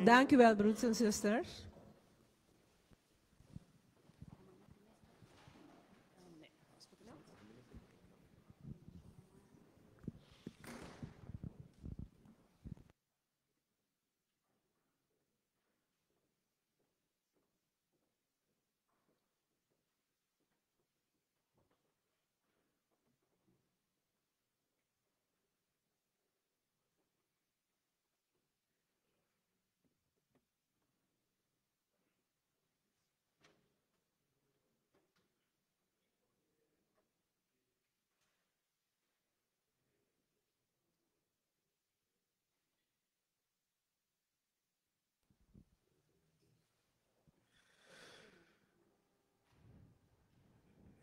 Dank u wel, broeders en zusters.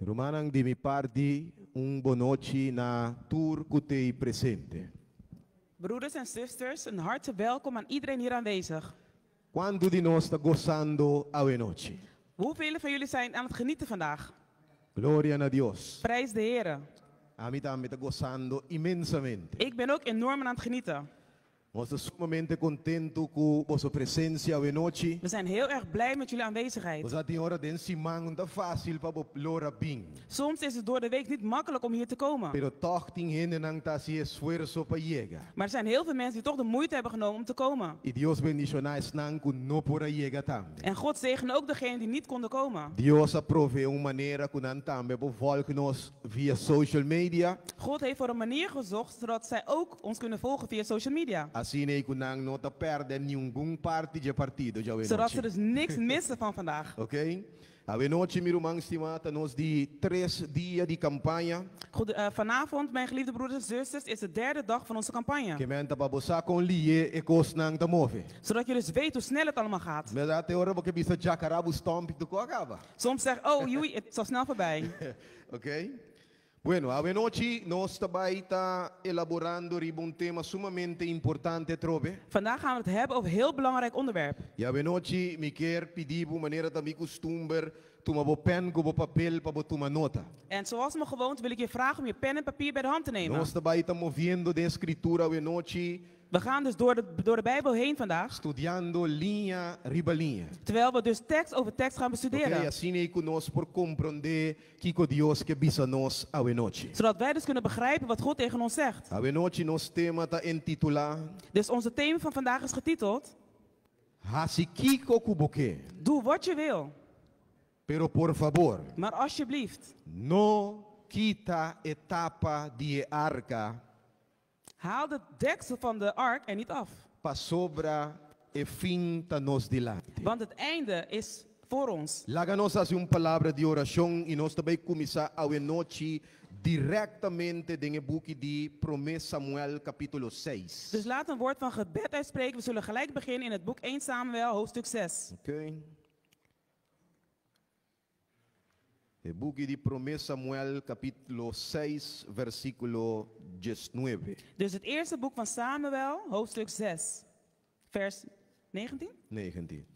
Rumannan di mi parti, un bon nochi na tur ku t'ei presente. Broeders en zusters, een hartelijk welkom aan iedereen hier aanwezig. Kuantu di nos ta gosando awe nochi? Hoeveel van jullie zijn aan het genieten vandaag? Gloria na Dios. Prijs de Heer. Ami tambe ta gosando inmensamente. Ik ben ook enorm aan het genieten. Nos ta sumamente kontentu ku boso presensia awe nochi. We zijn heel erg blij met jullie aanwezigheid. Bo sa tin ora den siman no ta fásil pa bo lora bin. Soms is het door de week niet makkelijk om hier te komen. Pero tòg tin hendenan ta hasi esfuerso pa yega. Maar er zijn heel veel mensen die toch de moeite hebben genomen om te komen. I Dios bendishoná esnan ku no por a yega tambe. En God zegene ook degenen die niet konden komen. Dios a proveé un manera ku nan tambe por vòlg nos via social media. God heeft voor een manier gezocht zodat zij ook ons kunnen volgen via social media. Asina ei ku nan no ta pèrdè ningun parti dje partido djawe Zodat ze nochi. dus niks missen van vandaag. Oké. Awe nochi mi ruman stimá ta nos di tres dia di kampaña. Goed, vanavond, mijn geliefde broeders en zusters, is de derde dag van onze campagne. Ke men ta pa bo sa kon lié e kosnan ta move. Zodat jullie dus weten hoe snel het allemaal gaat. Bèrdat te ora bo ke bisa djakarabu stòmpi tur kos a kaba. Soms zeg oh, joei, het is al snel voorbij. Oké. Bueno, awe nochi nos ta bai ta elaborando riba un tema sumamente importante atrobe. Vandaag gaan we het hebben over een heel belangrijk onderwerp. I awe nochi mi kier pidi bo manera ta mi kustumber tuma bo pen ku bo papel pa bo tuma nota. En zoals mijn gewoonte wil ik je vragen om je pen en papier bij de hand te nemen. Nos ta bai ta moviendo den Skritura awe nochi. We gaan dus door de Bijbel heen vandaag. Studiando liña riba liña. Terwijl we dus tekst over tekst gaan bestuderen. Oké, asina ei ku nos por komprondé kiko Dios ke bisa nos awe nochi. Zodat wij dus kunnen begrijpen wat God tegen ons zegt. Awe nochi nos tema ta intitulá. Dus onze thema van vandaag is getiteld. Hasi kiko ku bo ke. Doe wat je wil. Pero por fabor. Maar alsjeblieft. No kita e tapa di e arka. Haal de deksel van de ark er niet af. Pasobra e fin ta nos dilanti. Want het einde is voor ons. Laga nos hasi un palabra di orashon i nos ta bai kuminsá awe nochi direktamente den e buki di Promé Samuel kapítulo seis. Dus laten we een woord van gebed uitspreken. We zullen gelijk beginnen in het boek 1 Samuel hoofdstuk 6. Oké. E buki di Promé Samuel kapítulo seis versíkulo diesnuebe. Dus het eerste boek van Samuel, hoofdstuk 6, vers 19? 19.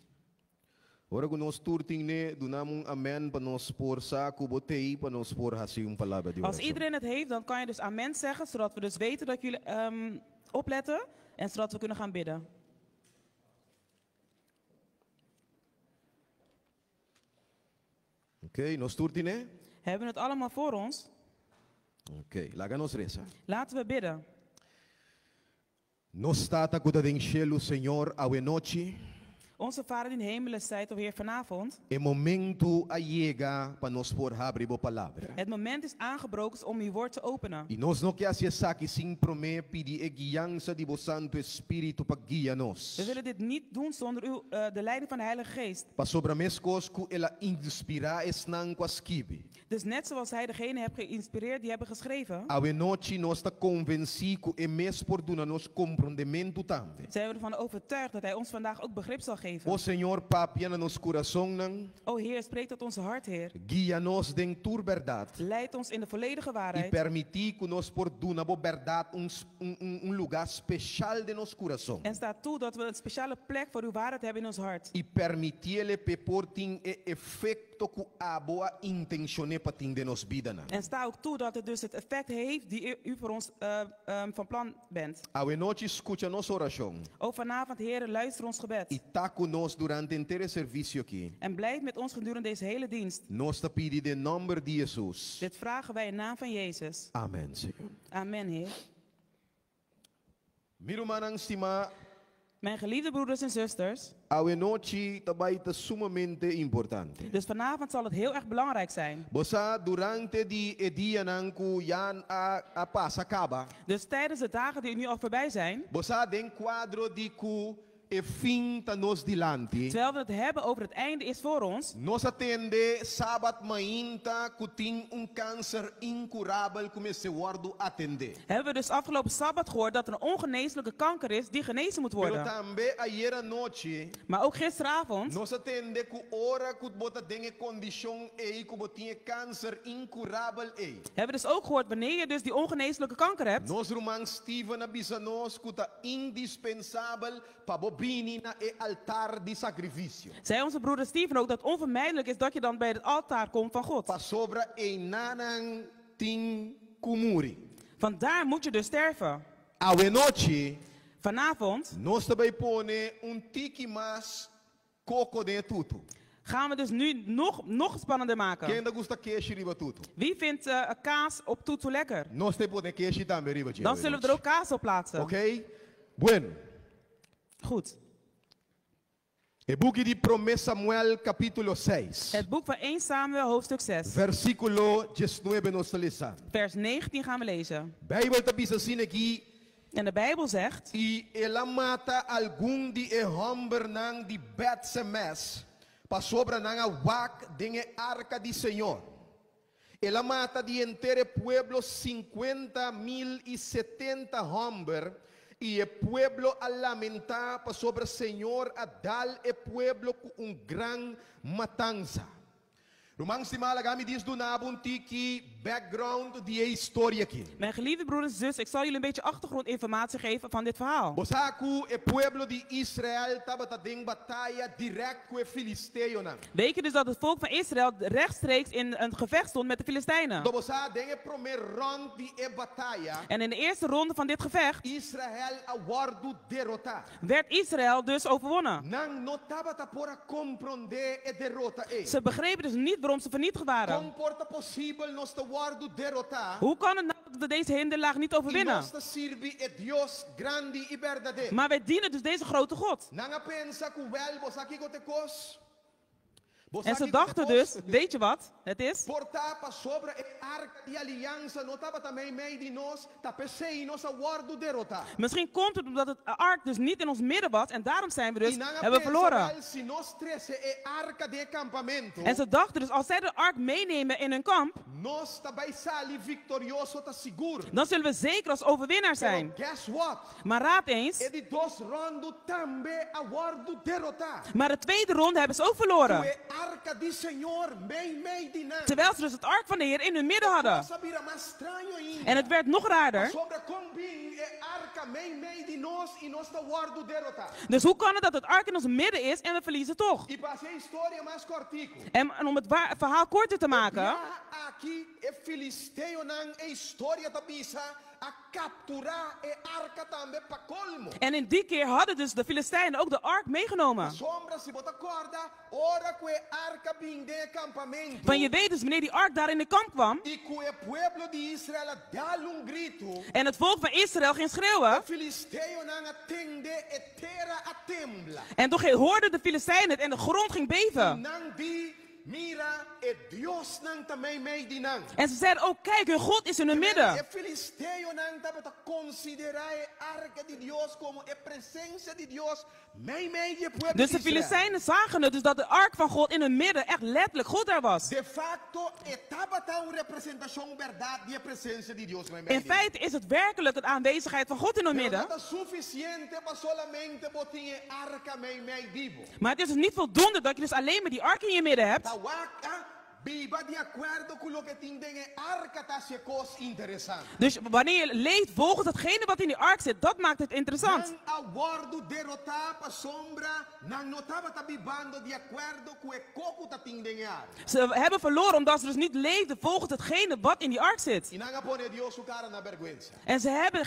Ora ku nos tur tin ne, duna un amèn pa nos por sa ku bo t'ei pa nos por hasi un palabra di Als orashon. iedereen het heeft, dan kan je dus amen zeggen, zodat we dus weten dat jullie opletten en zodat we kunnen gaan bidden. Oké, nos tur tin e? Hebben we het allemaal voor ons? Oké, laga nos resa. Laten we bidden. Nos Tata ku ta den shelu, Señor, awe nochi. Onze Vader die in hemelen zijt, o Heer, vanavond. E momentu a yega pa nos por habri bo Palabra. Het moment is aangebroken om uw woord te openen. I nos no ke hasi esaki sin promé pidi e guiansa di bo Santu Espíritu pa guia nos. We willen dit niet doen zonder uw, de leiding van de Heilige Geest. Pasobra meskos ku el a inspirá esnan ku a skibi. Dus net zoals hij degenen heeft geïnspireerd die hebben geschreven. Awe nochi nos ta konvensí ku e mes por duna nos komprondementu tambe. Zijn we ervan overtuigd dat hij ons vandaag ook begrip zal geven. geven. O Señor, papia na nos kurasonnan, O Heer, spreek tot onze hart, Heer. Guia nos den tur bèrdat. Leid ons in de volledige I waarheid. permití ku nos por duna bo bèrdat un un un un lugá speshal den nos kurason. En sta toe dat we een speciale plek voor uw waarheid hebben in ons hart. I permitiele p'e por tin e efekto ku abo a intenshon'é pa tin den nos bidanan. En sta ook toe dat het dus het effect heeft die u, u voor ons van plan bent. Awe nochi skucha nos orashon. O vanavond, Heere, luister ons gebed. I ta ku nos durante henter e servisio aki. En blijf met ons gedurende deze hele dienst. Nos ta pidi den nòmber di Hesus. Dit vragen wij in naam van Jezus. Amen, Señor. Amen, Heer. Mi rumannan stimá. Mijn geliefde broeders en zusters. Awe nochi ta bai ta sumamente importante. Dus vanavond zal het heel erg belangrijk zijn. Bo sa, durante di e dianan ku ya a a pasa kaba. Dus tijdens de dagen die nu al voorbij zijn. Bo sa, den kuadro di ku E fin ta nos dilanti. Terwijl we het hebben over het einde is voor ons. Nos a tende sabat mainta ku tin un kanser inkurabel ku mester wòrdu atendé. Hebben we dus afgelopen sabbat gehoord dat er een ongeneeslijke kanker is die genezen moet Pero worden. tambe ayera nochi. Maar ook gisteravond. Nos a tende ku ora ku bo ta den e kondishon ei ku bo tin e kanser inkurabel ei. Hebben we dus ook gehoord wanneer je dus die ongeneeslijke kanker hebt. Nos ruman Steven a bisa nos ku ta indispensabel pa bo bini na e altar di sakrifisio. Zei onze broeder Steven ook dat onvermijdelijk is dat je dan bij het altaar komt van God. Pasobra einanan tin ku muri. Want daar moet je dus sterven. Awenochi. Vanavond. Nos ta bai pone un tiki mas koko den e tutu. Gaan we dus nu nog, nog spannender maken. Ken ta gusta keshi riba tutu? Wie vindt kaas op tutu lekker? Nos ta pone keshi tambe riba dje. Dan zullen we er ook kaas op plaatsen. Oké? Bueno. Goed. E buki di Promé Samuel kapítulo seis. Het boek van 1 Samuel hoofdstuk 6. Versíkulo diesnuebe nos ta lesa. Vers 19 gaan we lezen. Beibel ta bisa asina aki. En de Bijbel zegt. I el a mata algun di e hòmbernan di Bèt-Semes, pasobra nan a wak den e arka di señor. El a mata di henter e pueblo 50,000 i 70 hòmber, i e pueblo a lamentá pasobra señor a dal e pueblo ku un gran matansa. Ruman stimá, laga mi dis duna bo un tiki background di e historia aki. Mijn geliefde broeders en zussen, ik zal jullie een beetje achtergrondinformatie geven van dit verhaal. Bo sa ku e pueblo di Israel tabata den bataya dirèkt ku e filisteonan. Weet je dus dat het volk van Israël rechtstreeks in een gevecht stond met de Filistijnen? Anto bo sa, den e promé rònt di e bataya. En in de eerste ronde van dit gevecht. Israel a wòrdu derotá. Werd Israël dus overwonnen. Nan no tabata por a komprondé e derota ei. Ze begrepen dus niet waarom ze vernietigd waren. Kon por ta posibel nos ta wòrdu derotá? Hoe kan het nou dat we deze hinderlaag niet I overwinnen? nos ta sirbi e Dios grandi i berdadero. Maar wij dienen dus deze grote God. Nan a pensa ku wèl bo sa kiko ta e kos. Bo sa En ze kiko ta e dachten kos? dus, weet je wat het is? Por ta pasobra e arka di aliansa no tabata meimei di nos, ta p'esei nos a wòrdu derotá. Misschien komt het omdat het ark dus niet in ons midden was en daarom zijn we dus, I nan a hebben we pensa, verloren. Wèl, si nos trese e arka den e kampamentu, En ze dachten dus, als zij de ark meenemen in hun kamp, nos ta bai sali viktorioso ta sigur. dan zullen we zeker als overwinnaar Pero zijn. guess what? Maar raad eens, E di dos ròndu tambe a wòrdu derotá. maar de tweede ronde hebben ze ook Ku verloren. e arka di Señor meimei di nan. Terwijl ze dus het ark van de Heer in hun midden hadden. Kos a bira mas straño ainda. En het werd nog raarder. Pasobra kon bin e arka meimei di nos i nos ta wòrdu derotá. Dus hoe kan het dat het ark in ons midden is en we verliezen toch? I pa hasi e historia mas kòrtiku. En, en om het waar- verhaal korter te maken. E biaha aki e filisteonan, e historia ta bisa, a kapturá e arka tambe pa kolmo. En in die keer hadden dus de Filistijnen ook de ark meegenomen. Pasobra si bo ta kòrda, ora ku e arka bin den e kampamentu. Want je weet dus wanneer die ark daar in de kamp kwam. I ku e pueblo di Israel a dal un gritu. En het volk van Israël ging schreeuwen. E filisteonan a tende e tera a tembla. En toen hoorden de Filistijnen het en de grond ging beven. I nan di. Mira, e diosnan ta meimei di nan. En ze zeiden ook, kijk, hun God is in hun E midden. filisteonan tabata konsiderá e arka di Dios komo e presensia di Dios meimei di e pueblo Dus di de Israel. Filistijnen zagen het dus dat de ark van God in hun midden echt letterlijk God daar was. De fakto, e tabata un representashon bèrdat di e presensia di Dios meimei In di nan. feite is het werkelijk de aanwezigheid van God in hun Pero no midden. ta sufisiente pa solamente bo tin e arka meimei di bo. Maar het is dus niet voldoende dat je dus alleen maar die ark in je midden hebt. Ta wak a biba di akuerdo ku loke tin den e arka ta hasi e kos interesante. Dus wanneer je leeft volgens datgene wat in die ark zit, dat maakt het interessant. Nan a wòrdu derotá pasobra nan no tabata bibando di akuerdo ku e kos ku ta tin den e arka. Ze hebben verloren omdat ze dus niet leefden volgens hetgene wat in die ark zit. I nan a pone Dios su kara na bèrgwensa. En ze hebben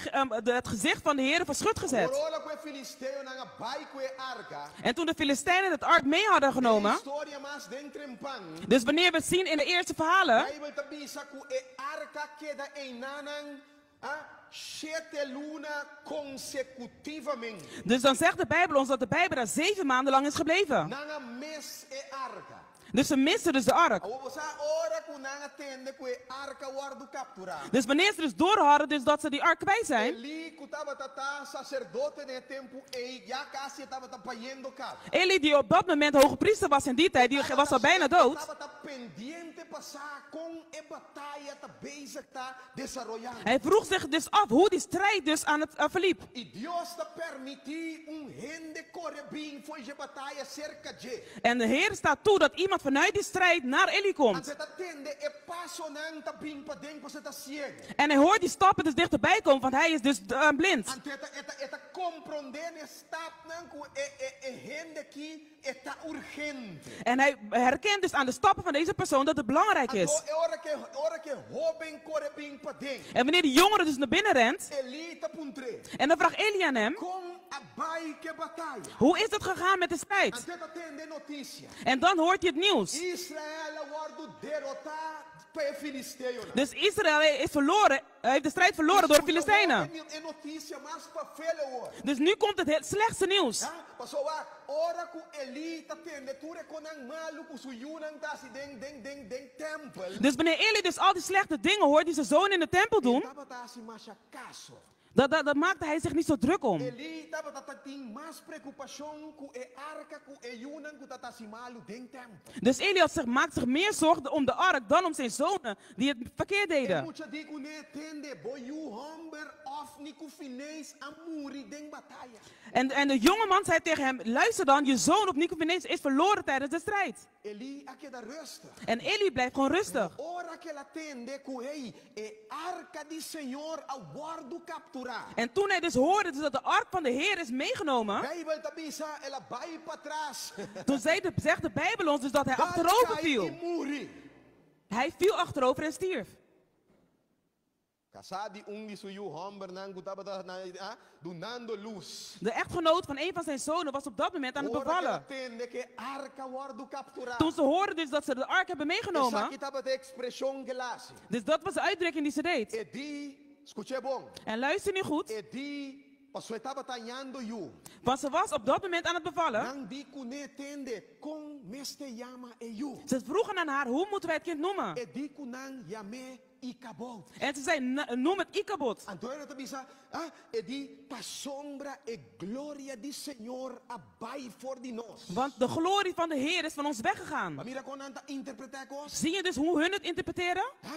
het gezicht van de Heer voor schut gezet. Awor ora ku e filisteonan a bai ku e arka, En toen de Filistijnen het ark mee hadden den genomen, historia mas den trempan, dus wanneer we het zien in de eerste verhalen, Beibel ta bisa ku e arka a keda einanan a shete luna konsekutivamente. Dus dan zegt de Bijbel ons dat de Bijbel daar 7 maanden lang is gebleven. Nan a mis e arka. Dus ze misten dus de ark. Awor bo sa ora ku nan a tende ku e arka a wòrdu kapturá. Dus wanneer ze dus door hadden dus dat ze die ark kwijt zijn, Eli ku tabata ta saserdote den e tempu ei ya kasi e tabata bayendo kaba. Eli die op dat moment hoge priester was in die tijd, die was al bijna dood. Tabata pendiente pa sa kon e bataya ta bezig ta desaroyando. Hij vroeg zich dus af hoe die strijd dus aan het verliep. I Dios ta permití un hende kore bin for di e bataya serka dje. En de Heer staat toe dat iemand vanuit die strijd naar Eli komt. Anto e ta tende e pasonan ta bin paden pasobra e ta siegu. En hij hoort die stappen dus dichterbij komen, want hij is dus blind. Anto e ta e ta e ta komprondé na e stapnan ku e e e hende aki e ta urgente. En hij herkent dus aan de stappen van deze persoon dat het belangrijk Anto is. e ora ku ora ku e hóben kore bin paden. En wanneer die jongere dus naar binnen rent, Eli ta puntr'é. en dan vraagt Eli aan hem, Kon a bai ku e bataya? hoe is het gegaan met de strijd? Anto e ta tende notisia. En dan hoort hij het nieuws. Israel a wòrdu derotá pa e filisteonan. Dus Israël is verloren, hij heeft de strijd verloren door de Filistijnen. E notisia mas pa feo awor. Dus nu komt het heel slechtste nieuws. Ha? Pasobra ora ku Eli ta tende tur e kosnan malu ku su yunan ta hasi den den den den tèmpel. Dus wanneer Eli dus al die slechte dingen hoort die zijn zoon in de tempel doen, E tabata hasi masha kaso. dat maakte hij zich niet zo druk om. Eli tabata tin mas preokupashon ku e arka ku e yunan ku ta hasi malu den tèmpel. Dus Eli had zich, maakte zich meer zorgen om de ark dan om zijn zonen die het verkeerd E deden. mucha di kuné tende bo yu hòmber Ofni ku Finees a muri den bataya. En de jonge man zei tegen hem, luister dan, je zoon Hofni Finees is verloren tijdens de strijd. Eli a keda rustig. En Eli blijft gewoon rustig. Ora ku el a tende ku hey, e arka di Señor a wòrdu kapturá. En toen hij dus hoorde dus dat de ark van de Heer is meegenomen, Beibel ta bisa el a bai patras. toen zegt de Bijbel ons dus dat hij achterover Dal kai viel. i muri. Hij viel achterover en stierf. Kasá di un di su yu hòmbernan ku tabata na ah, dunando lus. De echtgenoot van een van zijn zonen was op dat moment aan het Ora ku el a bevallen. tende ku e arka a wòrdu kapturá. Toen ze hoorden dus dat ze de ark hebben meegenomen, Esaki tabata e ekspreshon ku el a hasi. dus dat was de uitdrukking die ze deed. E di, skucha bon. En luister nu goed, E di, pasobra e tabata hañando yu. want ze was op dat moment aan het bevallen. Nan di kuné tende kon mester yama e yu. Ze vroegen aan haar, hoe moeten wij het kind noemen? E di ku nan yam'é Ikabod. En ze zei, "Noem het Ikabod." Anto e bisa, ah, e di pasobra e gloria di Señor a bai for di nos. Want de glorie van de Heer is van ons weggegaan. Mira kon nan ta interpretá kos. Zie je dus hoe hun het interpreteren? Ah,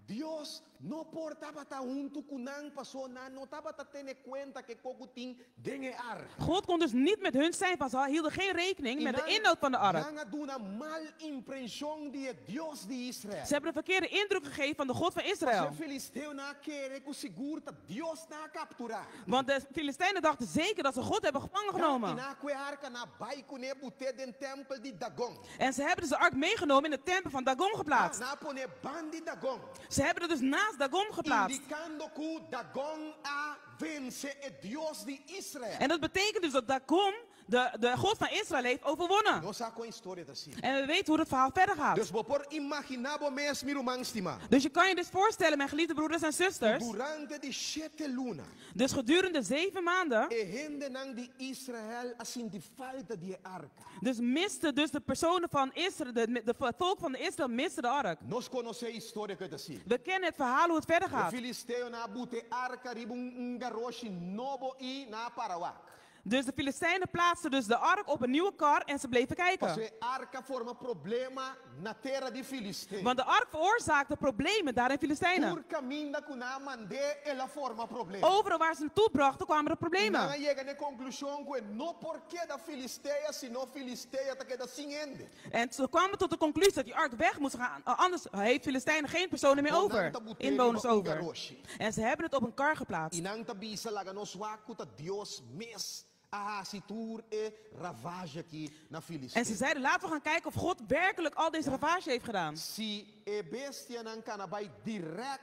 Dios no por tabata huntu ku nan paso nan no tabata tene kuenta ku e kos ku tin den e arka. God kon dus niet met hun zijn, want ze hielden geen rekening met de inhoud van de ark. Nan a duna mal impreshon di e Dios di Israel. Ze hebben een verkeerde indruk gegeven van de God van Israël. E filisteonan a kere ku sigur ta Dios nan a kapturá. Want de Filistijnen dachten zeker dat ze God hebben gevangen genomen. I nan a kue arka nan a bai kuné but'é den tèmpel di Dagon. En ze hebben dus de ark meegenomen in de tempel van Dagon geplaatst. Nan a pon'é band'i Dagon. Ze hebben het dus naast Dagon geplaatst. Indikando ku Dagon a vense e Dios di Israel. En dat betekent dus dat Dagon de, de God van Israël heeft overwonnen. Nos sa kon e historia ta sigui. En we weten hoe het verhaal verder gaat. Dus bo por imaginá bo mes, mi ruman stimá. Dus je kan je dus voorstellen, mijn geliefde broeders en zusters. Durante di shete luna. Dus gedurende 7 maanden. E hendenan di Israel a sinti falta di e arka. Dus misten dus de personen van Israël, het volk van Israël miste de ark. Nos konosé e historia kon ta sigui. We kennen het verhaal hoe het verder E gaat. filisteonan a buta e arka riba un garoshi nobo i nan a para wak. Dus de Filistijnen plaatsten dus de ark op een nieuwe kar en ze bleven kijken. Pasobra e arka a forma problema na tera di filisteo. Want de ark veroorzaakte problemen daar in Filistijnen. Tur kaminda ku nan a mand'é, el a forma problema. Overal waar ze naartoe brachten, kwamen er I nan problemen. a yega na e konklushon ku e no por keda Filistea, sino Filistea ta keda sin hende. En ze kwamen tot de conclusie dat die ark weg moest gaan. Anders heeft Filistijnen geen personen meer Nan over. ta but'é Inwoners riba un over. garoshi. En ze hebben het op een kar geplaatst. I nan ta bisa laga nos wak ku ta Dios mes a hasi tur e ravage aki na En Filistea. ze zeiden, laten we gaan kijken of God werkelijk al deze ravage heeft gedaan. Si e bestianan kana bai dirèkt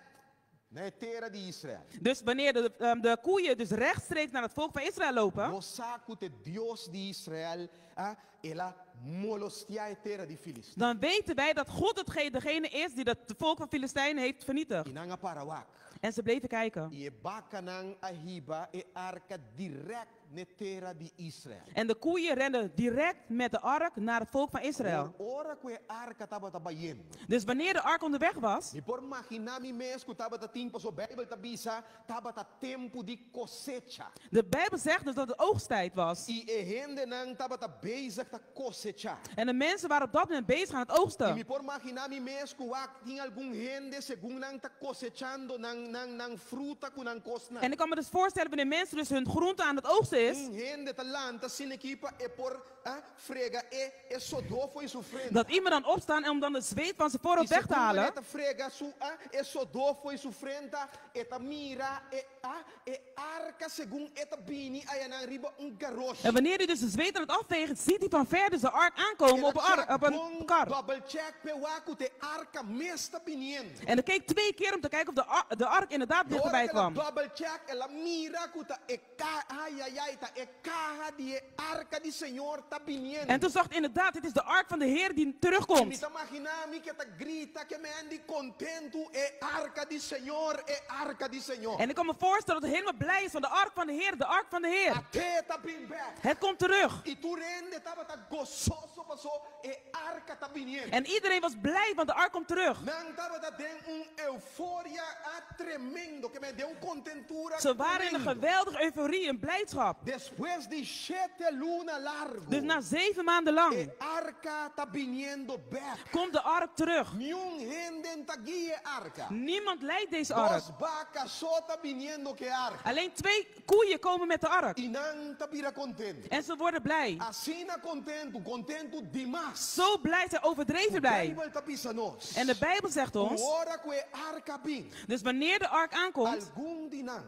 na e tera di Israel. Dus wanneer de koeien dus rechtstreeks naar het volk van Israël lopen. Nos sa ku ta Dios di Israel, ah, el a molostiá e tera di Filistea. Dan weten wij dat God degene is die dat volk van Filistijnen heeft vernietigd. I nan a para wak. En ze bleven kijken. I e bakanan a hiba e arka dirèkt na tera di Israel. En de koeien renden direct met de ark naar het volk van Israël. Ora ku e arka tabata bayendo. Dus wanneer de ark onderweg was, Mi por imaginá mi mes ku tabata tin paso Beibel ta bisa tabata tempu di kosecha. De Bijbel zegt dus dat het oogsttijd was. I e hendenan tabata bezig ta kosechá. En de mensen waren op dat moment bezig aan het I mi oogsten. por imaginá mi mes ku tin algun hende segun nan ta kosechando nan nan nan fruta ku nan kosnan. En ik kan me dus voorstellen wanneer mensen dus hun groenten aan het oogsten is, Un hende ta lanta asin'aki pa e por ah, frega e e sodó fo'i su frenta. Dat iemand dan opstaan en om dan de zweet van zijn voorhoofd I weg te segun halen. e ta frega su ah, e sodó fo'i su frenta, e ta mira e ah, e arka segun e ta bini ayanan riba un garoshi. En wanneer hij dus de zweet aan het afvegen, ziet hij van ver dus de ark aankomen op een kar. Double check p'e wak ku t'e arka mes ta biniendo. En hij keek twee keer om te kijken of de ark inderdaad dichterbij kwam. Double check, el a mira ku ta e ka, ai ai ai, ta e kaha di e arka di Señor ta biniendo. En toen zag hij inderdaad, dit is de ark van de Heer die terugkomt. Mi ta imaginá mi ku e ta grita ke men di kontentu e arka di Señor, e arka di Señor. En ik kan me voorstellen dat hij helemaal blij is van de ark van de Heer, de ark van de Heer. At'é ta bin bèk. Het komt terug. I tur hende tabata gososo paso e arka ta biniendo. En iedereen was blij, want de ark komt terug. Nan tabata den un euforia a tremendo, ke men den un kontentura Ze waren in een tremendo. geweldige euforie, een blijdschap. Despues di shete luna largu. Dus na 7 maanden lang E arka ta biniendo bèk. komt de ark terug. Niun hende n' ta guia e arka. Niemand leidt deze ark. Dos baka so ta biniendo ku e arka. Alleen twee koeien komen met de ark. I nan ta bira kontentu. En ze worden blij. Asina kontentu, kontentu demas. Zo blij, zijn overdreven blij. Beibel ta bisa nos. En de Bijbel zegt ons, Ora ku e arka bin. Dus wanneer de ark aankomt, Algun di nan.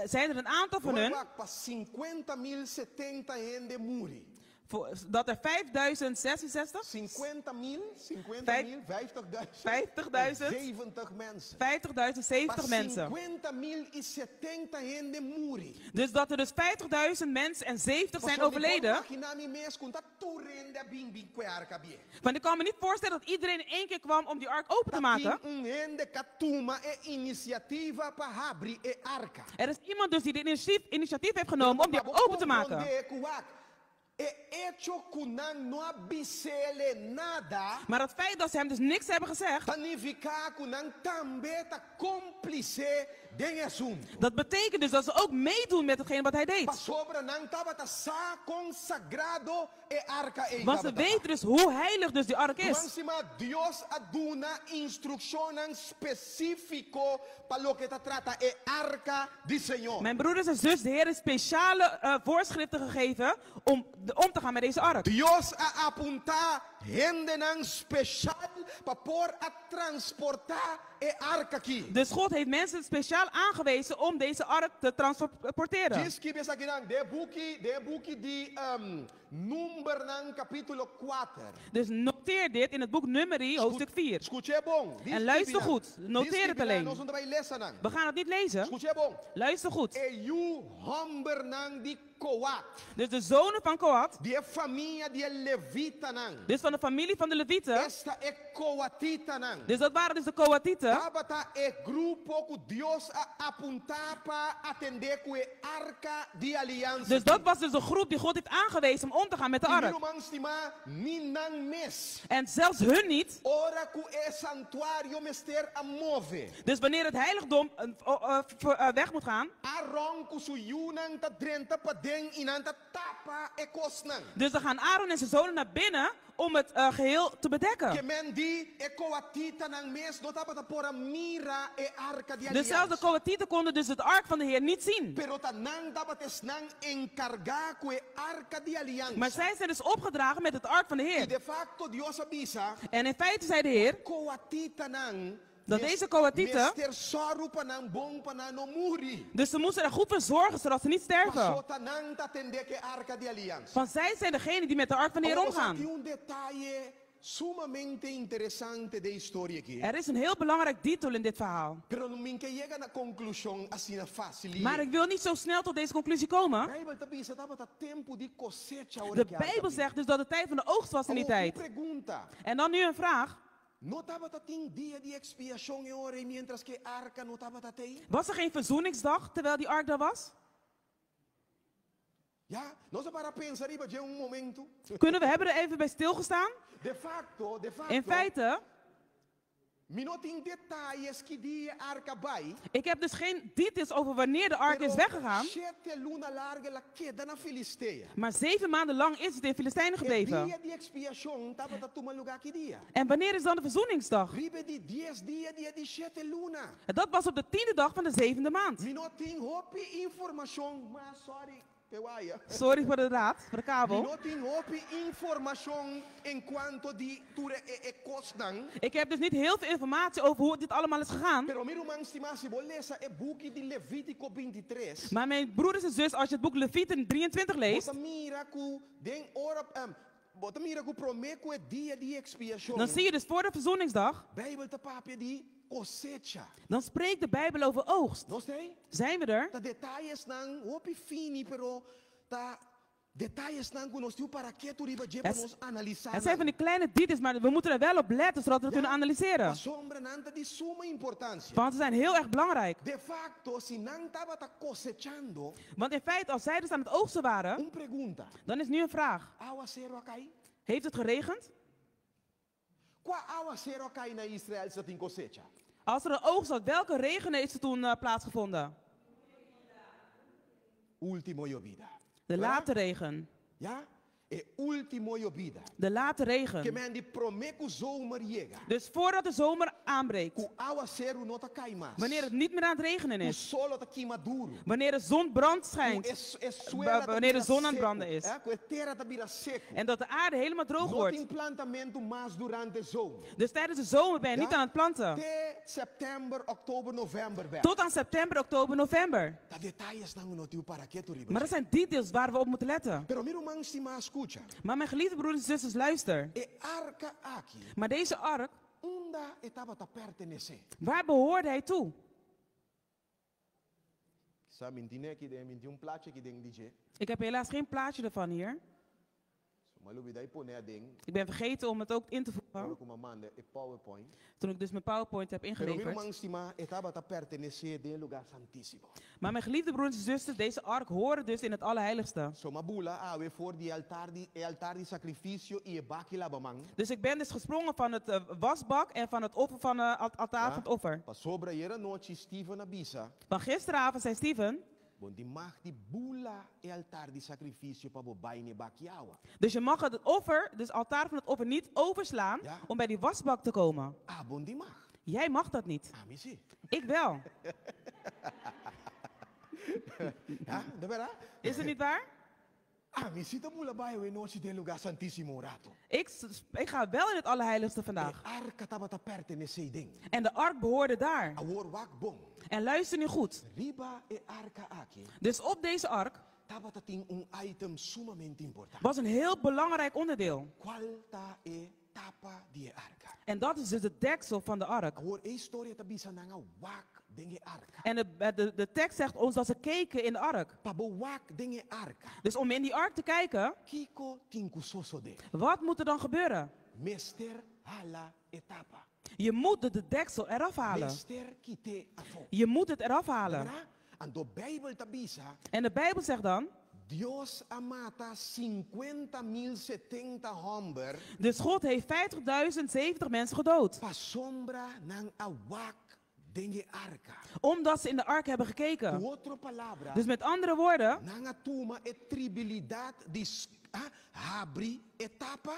zijn er een aantal van hun, Pa 50 mil 70 hende muri. Dat er 5066, 50 mil, 50 mil, 50.000, 50.000, 70 mensen. 50.070 Pa mensen. 50 mil i 70 hende muri. Dus dat er dus 50.000 mensen en 70 zijn overleden. Imaginá mi mes ku n' ta tur hende a bin bin ku e arka habrié. Want ik kan me niet voorstellen dat iedereen in één keer kwam om die ark open te maken. Tin un hende ku a tuma e inisiativa pa habri e arka. Er is iemand dus die dit initiatief heeft genomen om die ark open te maken. E echo ku nan no a bis'é nada. Maar het feit dat ze hem dus niks hebben gezegd, Ta nifiká ku nan tambe ta kómplise den e asuntu. Dat betekent dus dat ze ook meedoen met hetgeen wat hij deed. Pasobra nan tabata sa kon sagrado e arka ei Want ze tabata. weten dus hoe heilig dus die ark is. Stima, Dios a duna instrukshon spesífiko pa loke ta trata e arka di Señor. Mijn broeders en zus, de Heer heeft speciale voorschriften gegeven om te gaan met deze ark. Dios a apuntá hendenan spesial pa por a transportá e arka aki. Dus God heeft mensen speciaal aangewezen om deze ark te transporteren. Skibi esakinan, den buki di Numbernan kapítulo 4. Dus Noteer dit in het boek Numeri, hoofdstuk 4. Skucha bon. En luister goed. Noteer het alleen. Nos no ta bai lesa nan. We gaan het niet lezen. Skucha bon. Luister goed. E yu hòmbernan di Koat. Dus de zonen van Koat, Di e famia di e levitanan. dus van de familie van de Levieten, Esta e koatitanan. dus dat waren dus de Koatieten. Tabata e grupo ku Dios a apuntá pa atendé ku e arka di aliansa. Dus dat was dus de groep die God heeft aangewezen om om te gaan met de I mi ark. ruman stimá, ni nan mes. En zelfs hun niet. Ora ku e santuario mester a move. Dus wanneer het heiligdom weg moet gaan, Aaron ku su yunan ta drenta paden i nan ta tapa e kosnan. Dus dan gaan Aaron en zijn zonen naar binnen om het geheel te bedekken. Ke men di e koatitanan mes no tabata por a mira e arka di Dus zelfs de aliansa. Koatieten konden dus het ark van de Heer niet zien. Pero ta nan tabata esnan enkargá ku e arka di aliansa. Maar zij zijn dus opgedragen met het ark van de I Heer. de facto Dios a bisa. En in feite zei de Heer Koatitanan dat deze Koatieten, mester sòru pa nan bon pa nan no muri. Dus ze moesten er goed voor zorgen zodat ze niet sterven. Pasó ta nan ta atendé ku e arka di aliansa. Want zij zijn degene die met de ark van de Heer Awor bo sa omgaan. tin un detaye sumamente interesante den e historia aki. Er is een heel belangrijk detail in dit verhaal. Pero mi n' ke yega na konklushon asina fásil. Maar ik wil niet zo snel tot deze conclusie komen. Beibel ta bisa tabata tempu di kosecha ora De ku e arka Bijbel bin. zegt dus dat de tijd van de oogst was in die Awor, un tijd. pregunta. En dan nu een vraag. No tabata tin dia di ekspiashon e ora ei miéntras ku e arka no tabata tei? Was er geen verzoeningsdag terwijl die ark daar was? Ja, nos a para pensa riba dje un momento. Kunnen we hebben er even bij stilgestaan? De facto, de facto. In feite, Mi no tin detayes ki dia e arka a bai. Ik heb dus geen details over wanneer de ark Pero is weggegaan. Shete luna largu el a keda na Filistea. Maar 7 maanden lang is het in Filistijnen E gebleven. dia di ekspiashon tabata tuma lugá ki dia? En wanneer is dan de verzoeningsdag? Riba di 10 dia di e di shete luna. En dat was op de 10e dag van de zevende maand. Mi no tin hopi informashon, ma sorry, p'e waya. Sorry voor de draad, voor de kabel. Mi no tin hopi informashon enkuanto di tur e e kosnan. Ik heb dus niet heel veel informatie over hoe dit allemaal is gegaan. Pero mi ruman stimá, si bo lesa e buki di Levítiko 23. Maar mijn broeders en zus, als je het boek Levieten 23 leest, Bo ta mira ku den ora, bo ta mira ku promé ku e dia di ekspiashon. Dan zie je dus voor de verzoeningsdag, Beibel ta papia di kosecha. Dan spreekt de Bijbel over oogst. Nos t'ei? Zijn we er? Ta detayesnan hopi fini, pero ta detayesnan ku nos tin para ketu riba dje pa nos analisá. Het zijn van die kleine details, maar we moeten er wel op letten zodat we het kunnen analyseren. Pasobra nan ta di suma importansia. Want ze zijn heel erg belangrijk. De facto, si nan tabata kosechando, Want in feite, als zij dus aan het oogsten waren, un pregunta. Dan is nu een vraag. Awaseru a kai? Heeft het geregend? Kua awaseru a kai na Israel si tin kosecha? Als er een oogst was, welke regen is er toen plaatsgevonden? Último yobida. De late regen. Ja? E último yobida. De late regen. Ke men di promé ku zomer yega. Dus voordat de zomer aanbreekt. Ku awaseru no ta kai mas. Wanneer het niet meer aan het regenen Ku is. solo ta kima duru. Wanneer de zon brandt schijnt. Ku e suela ta Wanneer de bira zon aan het seku. branden is. Eh, ku e tera ta bira seku. En dat de aarde helemaal droog No wordt. tin plantamentu mas durante zomer. Dus tijdens de zomer ben je niet Ja? aan het planten. Te sèptèmber, òktober, novèmber bèk. Tot aan september, oktober, november. Ta detayesnan nos tin para ketu riba. Maar dat zijn details waar we op moeten letten. Pero mi ruman stimá, skucha. Maar mijn geliefde broeders en zusters, luister. E arka aki. Maar deze ark, Unda e tabata pertenesé? Waar behoorde hij toe? Sa mi n' tin aki den, mi n' tin un plachi aki den di dje. Ik heb helaas geen plaatje ervan hier. M'a lubidá di pone aden. Ik ben vergeten om het ook in te voegen. Ora ku m'a manda e PowerPoint. Toen ik dus mijn PowerPoint heb Pero mi ingeleverd. ruman stimá, e tabata pertenesé den lugá santísimo. Maar mijn geliefde broeders en zusters, deze ark hoorde dus in het Allerheiligste. So m'a bula awe for di altar di e altar di sakrifisio i e baki laba man. Dus ik ben dus gesprongen van het wasbak en van het offer van het altaar van het offer. Pasobra ayera anochi Steven a bisa. Want gisteravond zei Steven. Bo n' tin mag di bula e altar di sakrifisio pa bo bai n'e baki awa. Dus je mag het offer, dus altaar van het offer, niet overslaan om bij die wasbak te komen. Abo n' tin mag. Jij mag dat niet. Ami si. Ik wel. Ja, di bèrdat? Is het niet waar? Ami si ta bula bai awe nochi den lugá santísimo un ratu. Ik ga wel in het Allerheiligste vandaag. E arka tabata pertenesé den. En de ark behoorde daar. Awor wak bon. En luister nu goed. Riba e arka aki. Dus op deze ark Tabata tin un item sumamente importante. was een heel belangrijk onderdeel. Kual ta e tapa di e arka. En dat is dus het deksel van de ark. Awor e historia ta bisa nan a wak den e arka. En de tekst zegt ons dat ze keken in de ark. Pa bo wak den e arka. Dus om in die ark te kijken, Kiko tin ku sosodé? Wat moet er dan gebeuren? Mester hala e tapa. Je moet de deksel eraf halen. Mester kit'é afó. Je moet het eraf halen. Bèrdat? Anto Beibel ta bisa. En de Bijbel zegt dan. Dios a mata 50.070 hòmber. Dus God heeft 50.070 mensen gedood. Pasobra nan a wak den e arka. Omdat ze in de ark hebben gekeken. Ku otro palabra, Dus met andere woorden, nan a tuma e tribilidat di habri e tapa.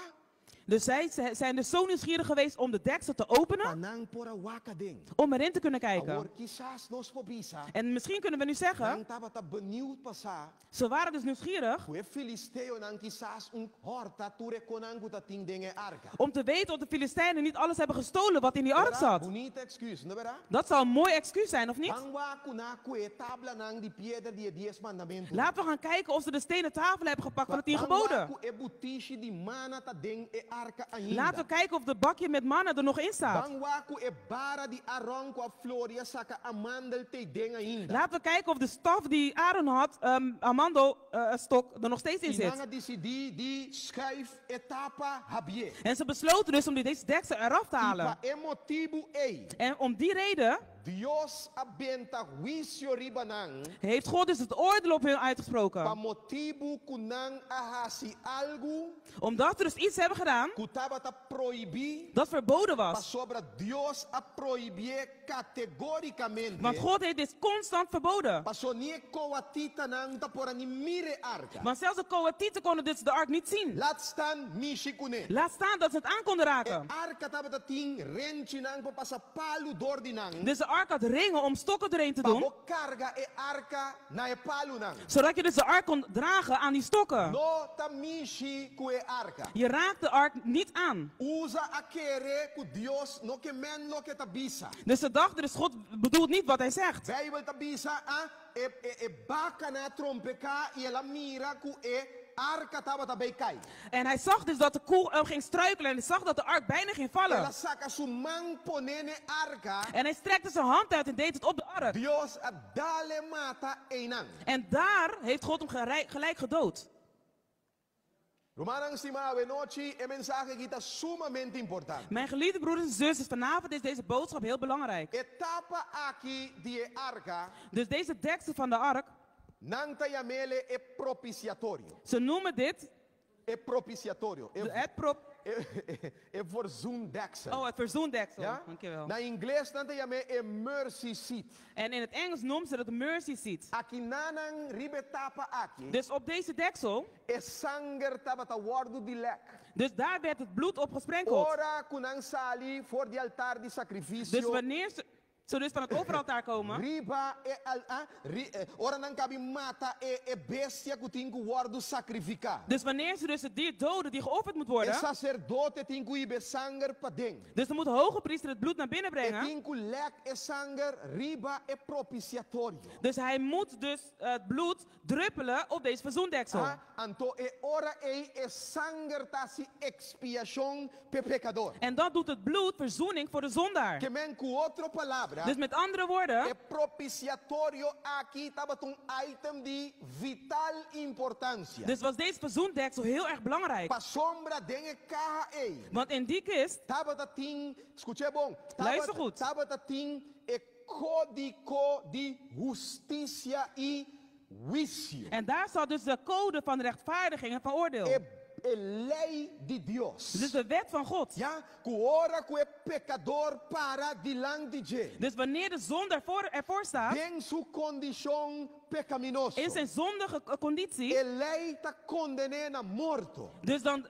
Dus zij zijn dus zo nieuwsgierig geweest om de deksel te openen. Pa nan por a wak aden. Om erin te kunnen kijken. Awor kisas nos por bisa. En misschien kunnen we nu zeggen. Nan tabata benieuwd pa sa. Ze waren dus nieuwsgierig. Ku e filisteonan kisas no a hòrta tur e kosnan ku tatin den e arka. Om te weten of de Filistijnen niet alles hebben gestolen wat in die ark zat. Bunita excuus, no bèrdat? Dat zou een mooi excuus zijn, of niet? Ban wak ku nan a kue e tablanan di piedra di e 10 mandamentu. Laten we gaan kijken of ze de stenen tafel hebben gepakt van de 10 Ban geboden. wak ku e butishi di mana ta den e arka ainda. Laten we kijken of de bakje met manna er nog in staat. Ban wak ku e bara di Aaron ku a floria saka amandel t'ei den ainda. Laten we kijken of de staf die Aaron had, amandelstok, er nog steeds in I zit. nan a disidí di skùif e tapa habrié. En ze besloten dus om deze deksel eraf te I halen. pa e motibu ei. En om die reden Dios a benta huisio riba nan. Heeft God dus het oordeel op hun uitgesproken. Pa motibu ku nan a hasi algu. Omdat ze dus iets hebben gedaan. Ku tabata prohibí. Dat verboden was. Pasobra Dios a prohibié kategórikamente. Want God heeft dit constant verboden. Paso ni e koatitanan no por a ni mira e arka. Want zelfs de Koatieten konden dus de ark niet zien. Laat staan mishi kuné. Laat staan dat ze het aan konden raken. E arka tabatin renchinan pa pasa palu dor di nan. Dus de ark had ringen om stokken doorheen te Pa doen. bo karga e arka na e palunan. Zodat je dus de ark kon dragen aan die stokken. No ta mishi ku e arka. Je raakt de ark niet aan. Uza a kere ku Dios no ke men loke e ta bisa. Dus ze dachten dus God bedoelt niet wat hij zegt. Beibel ta bisa a e e e bakanan a trompeká i el a mira ku e arka tabata bai kai. En hij zag dus dat de koe ging struikelen en hij zag dat de ark bijna ging vallen. El a saka su man pone n'e arka. En hij strekte zijn hand uit en deed het op de ark. Dios a dal e mata einan. En daar heeft God hem gelijk gedood. Rumannan stimá, awe nochi e mensahe aki ta sumamente importante. Mijn geliefde broeders en zusters, vanavond is deze boodschap heel belangrijk. E tapa aki di e arka. Dus deze deksel van de ark. Nan ta yam'é e propiciatorio. Ze noemen dit. E propiciatorio. E, het prop e, e verzoendeksel. Oh, het verzoendeksel. Ja? Dankjewel. Na ingles nan ta yam'é e mercy seat. En in het Engels noemen ze dat de mercy seat. Akinan riba e tapa aki. Dus op deze deksel. E sanger tabata wòrdu di lèk. Dus daar werd het bloed op gesprenkeld. Ora ku nan sali for di altar di sakrifisio. Dus wanneer ze dus van het offeraltaar komen. Riba e al, ah, ri, eh, ora nan kaba di mata e, e bestia ku tin ku wòrdu sakrifiká. Dus wanneer ze dus het dier doden die geofferd moet worden. E saserdote tin ku hiba e sanger paden. Dus dan moet de hoge priester het bloed naar binnen E brengen. tin ku lèk e sanger riba e propiciatorio. Dus hij moet dus het bloed druppelen op deze verzoendeksel. Ah, anto e ora ei e sanger ta hasi ekspiashon p'e pekador. En dat doet het bloed verzoening voor de zondaar. Ke men ku otro palabra. Dus met andere woorden. E propiciatorio aki tabata un item di vital importansia. Dus was deze verzoendeksel heel erg belangrijk. Pasobra den e kaha ei. Want in die kist. Tabatin, skucha bon. Luister goed. Tabatin e kódigo di hustisia i huisio. En daar zat dus de code van rechtvaardiging en van oordeel. E, e lei di Dios. Dus de wet van God. Ja, ku ora ku e pekador para dilanti dje. Dus wanneer de zondaar ervoor staat. Den su kondishon pekaminoso. In zijn zondige conditie. E lei ta konden'é na morto. Dus dan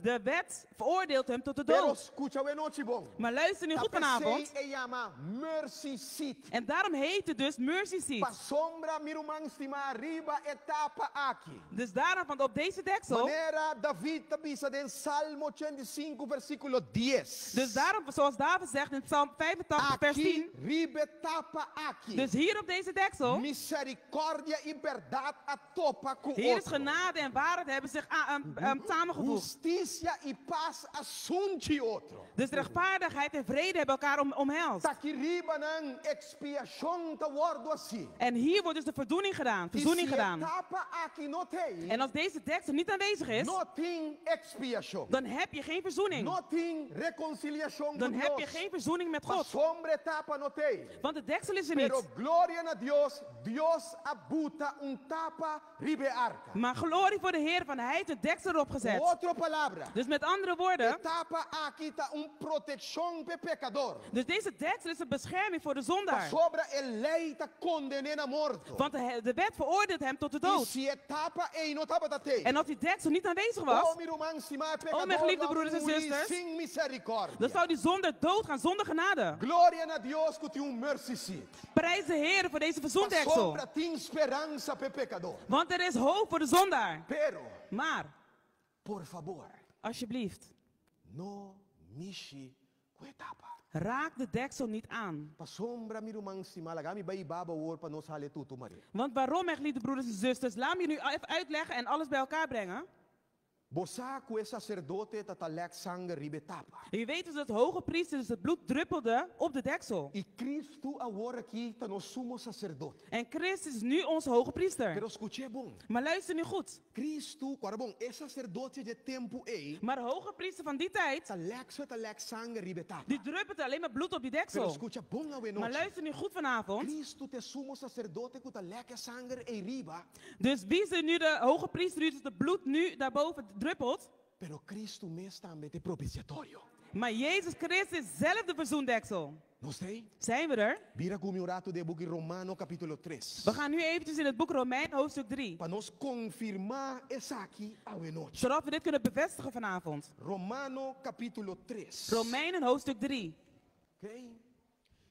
de wet veroordeelt hem tot de Pero dood. skucha awe nochi bon. Maar luister nu goed vanavond. E yama mercy seat. En daarom heet het dus mercy seat. Pasobra mi ruman stimá riba e tapa aki. Dus daarom, want op deze deksel. Manera David ta bisa den Salmo 85 versíkulo 10. Dus daarom, zoals zoals David zegt in Psalm 85, vers Aki 10. riba e tapa aki. Dus hier op deze deksel, Miserikòrdia i bèrdat a topa ku hier is otro. genade en waarheid hebben zich samengevoegd. Hustisia i pas a sunchi otro. Dus rechtvaardigheid en vrede hebben elkaar omhelst. Ta aki riba nan ekspiashon ta wòrdu hasí. En hier wordt dus de verzoening gedaan. I Verzoening si e gedaan. tapa aki no t'ei, En als deze deksel niet aanwezig is, no tin ekspiashon. dan heb je geen verzoening. No tin rekonsiliashon ku Dan heb je Dios. geen verzoening met God. Pasobra e tapa no t'ei. Want de deksel is er Pero niet. gloria na Dios, Dios a buta un tapa riba e arka. Maar glorie voor de Heer, want hij heeft de deksel erop Ku gezet. otro palabra, Dus met andere e woorden, tapa aki ta un protekshon p'e pekador. dus deze deksel is een bescherming voor de zondaar. Pasobra e lei ta konden'é na morto. Want de wet veroordeelt hem tot de I dood. si e tapa ei no tabata t'ei. En als die deksel niet aanwezig was, Oh, mi ruman stimá, e Oh, mijn pekador geliefde lo broeders en muri zusters. sin miserikòrdia. Dan zou die zondaar doodgaan zonder genade. Gloria na Dios ku tin un mercy seat. Prijs de Heer voor deze verzoendeksel. Pasobra tin speransa p'e pekador. Want er is hoop voor de zondaar. Pero, Maar, por fabor, alsjeblieft, no mishi ku e tapa. raak de deksel niet aan. Pasobra mi ruman stimá, laga mi bai hiba bo awor pa nos hala tutu mare. Want waarom, mijn geliefde broeders en zusters, laat me nu even uitleggen en alles bij elkaar brengen. Bo sa ku e saserdote tabata lèk sanger riba e tapa. Je weet dus dat de hoge priester dus het bloed druppelde op de deksel. I Kristu awor aki ta nos sumo saserdote. En Christus is nu onze hoge priester. Pero skucha bon. Maar luister nu goed. Kristu, kòrda bon, e saserdote di e tempu ei, Maar de hoge priester van die tijd, ta lèk so ta lèk sanger riba e tapa. die druppelde alleen maar bloed op die Pero deksel. skucha bon awe Maar nochi. luister nu goed vanavond. Kristu ta e sumo saserdote ku ta lèk e sanger ei riba. Dus wie is er nu de hoge priester die dus het bloed nu daarboven druppelt? Pero Kristu mes tambe ta e propisiatorio. Maar Jezus Christus is zelf de verzoendeksel. Nos t'ei? Zijn we er? Bira ku mi un ratu den buki Romano kapítulo 3. We gaan nu eventjes in het boek Romein hoofdstuk 3. Pa nos konfirmá esaki awe nochi. Zodat we dit kunnen bevestigen vanavond. Romano kapítulo 3. Romeinen hoofdstuk 3. Ok?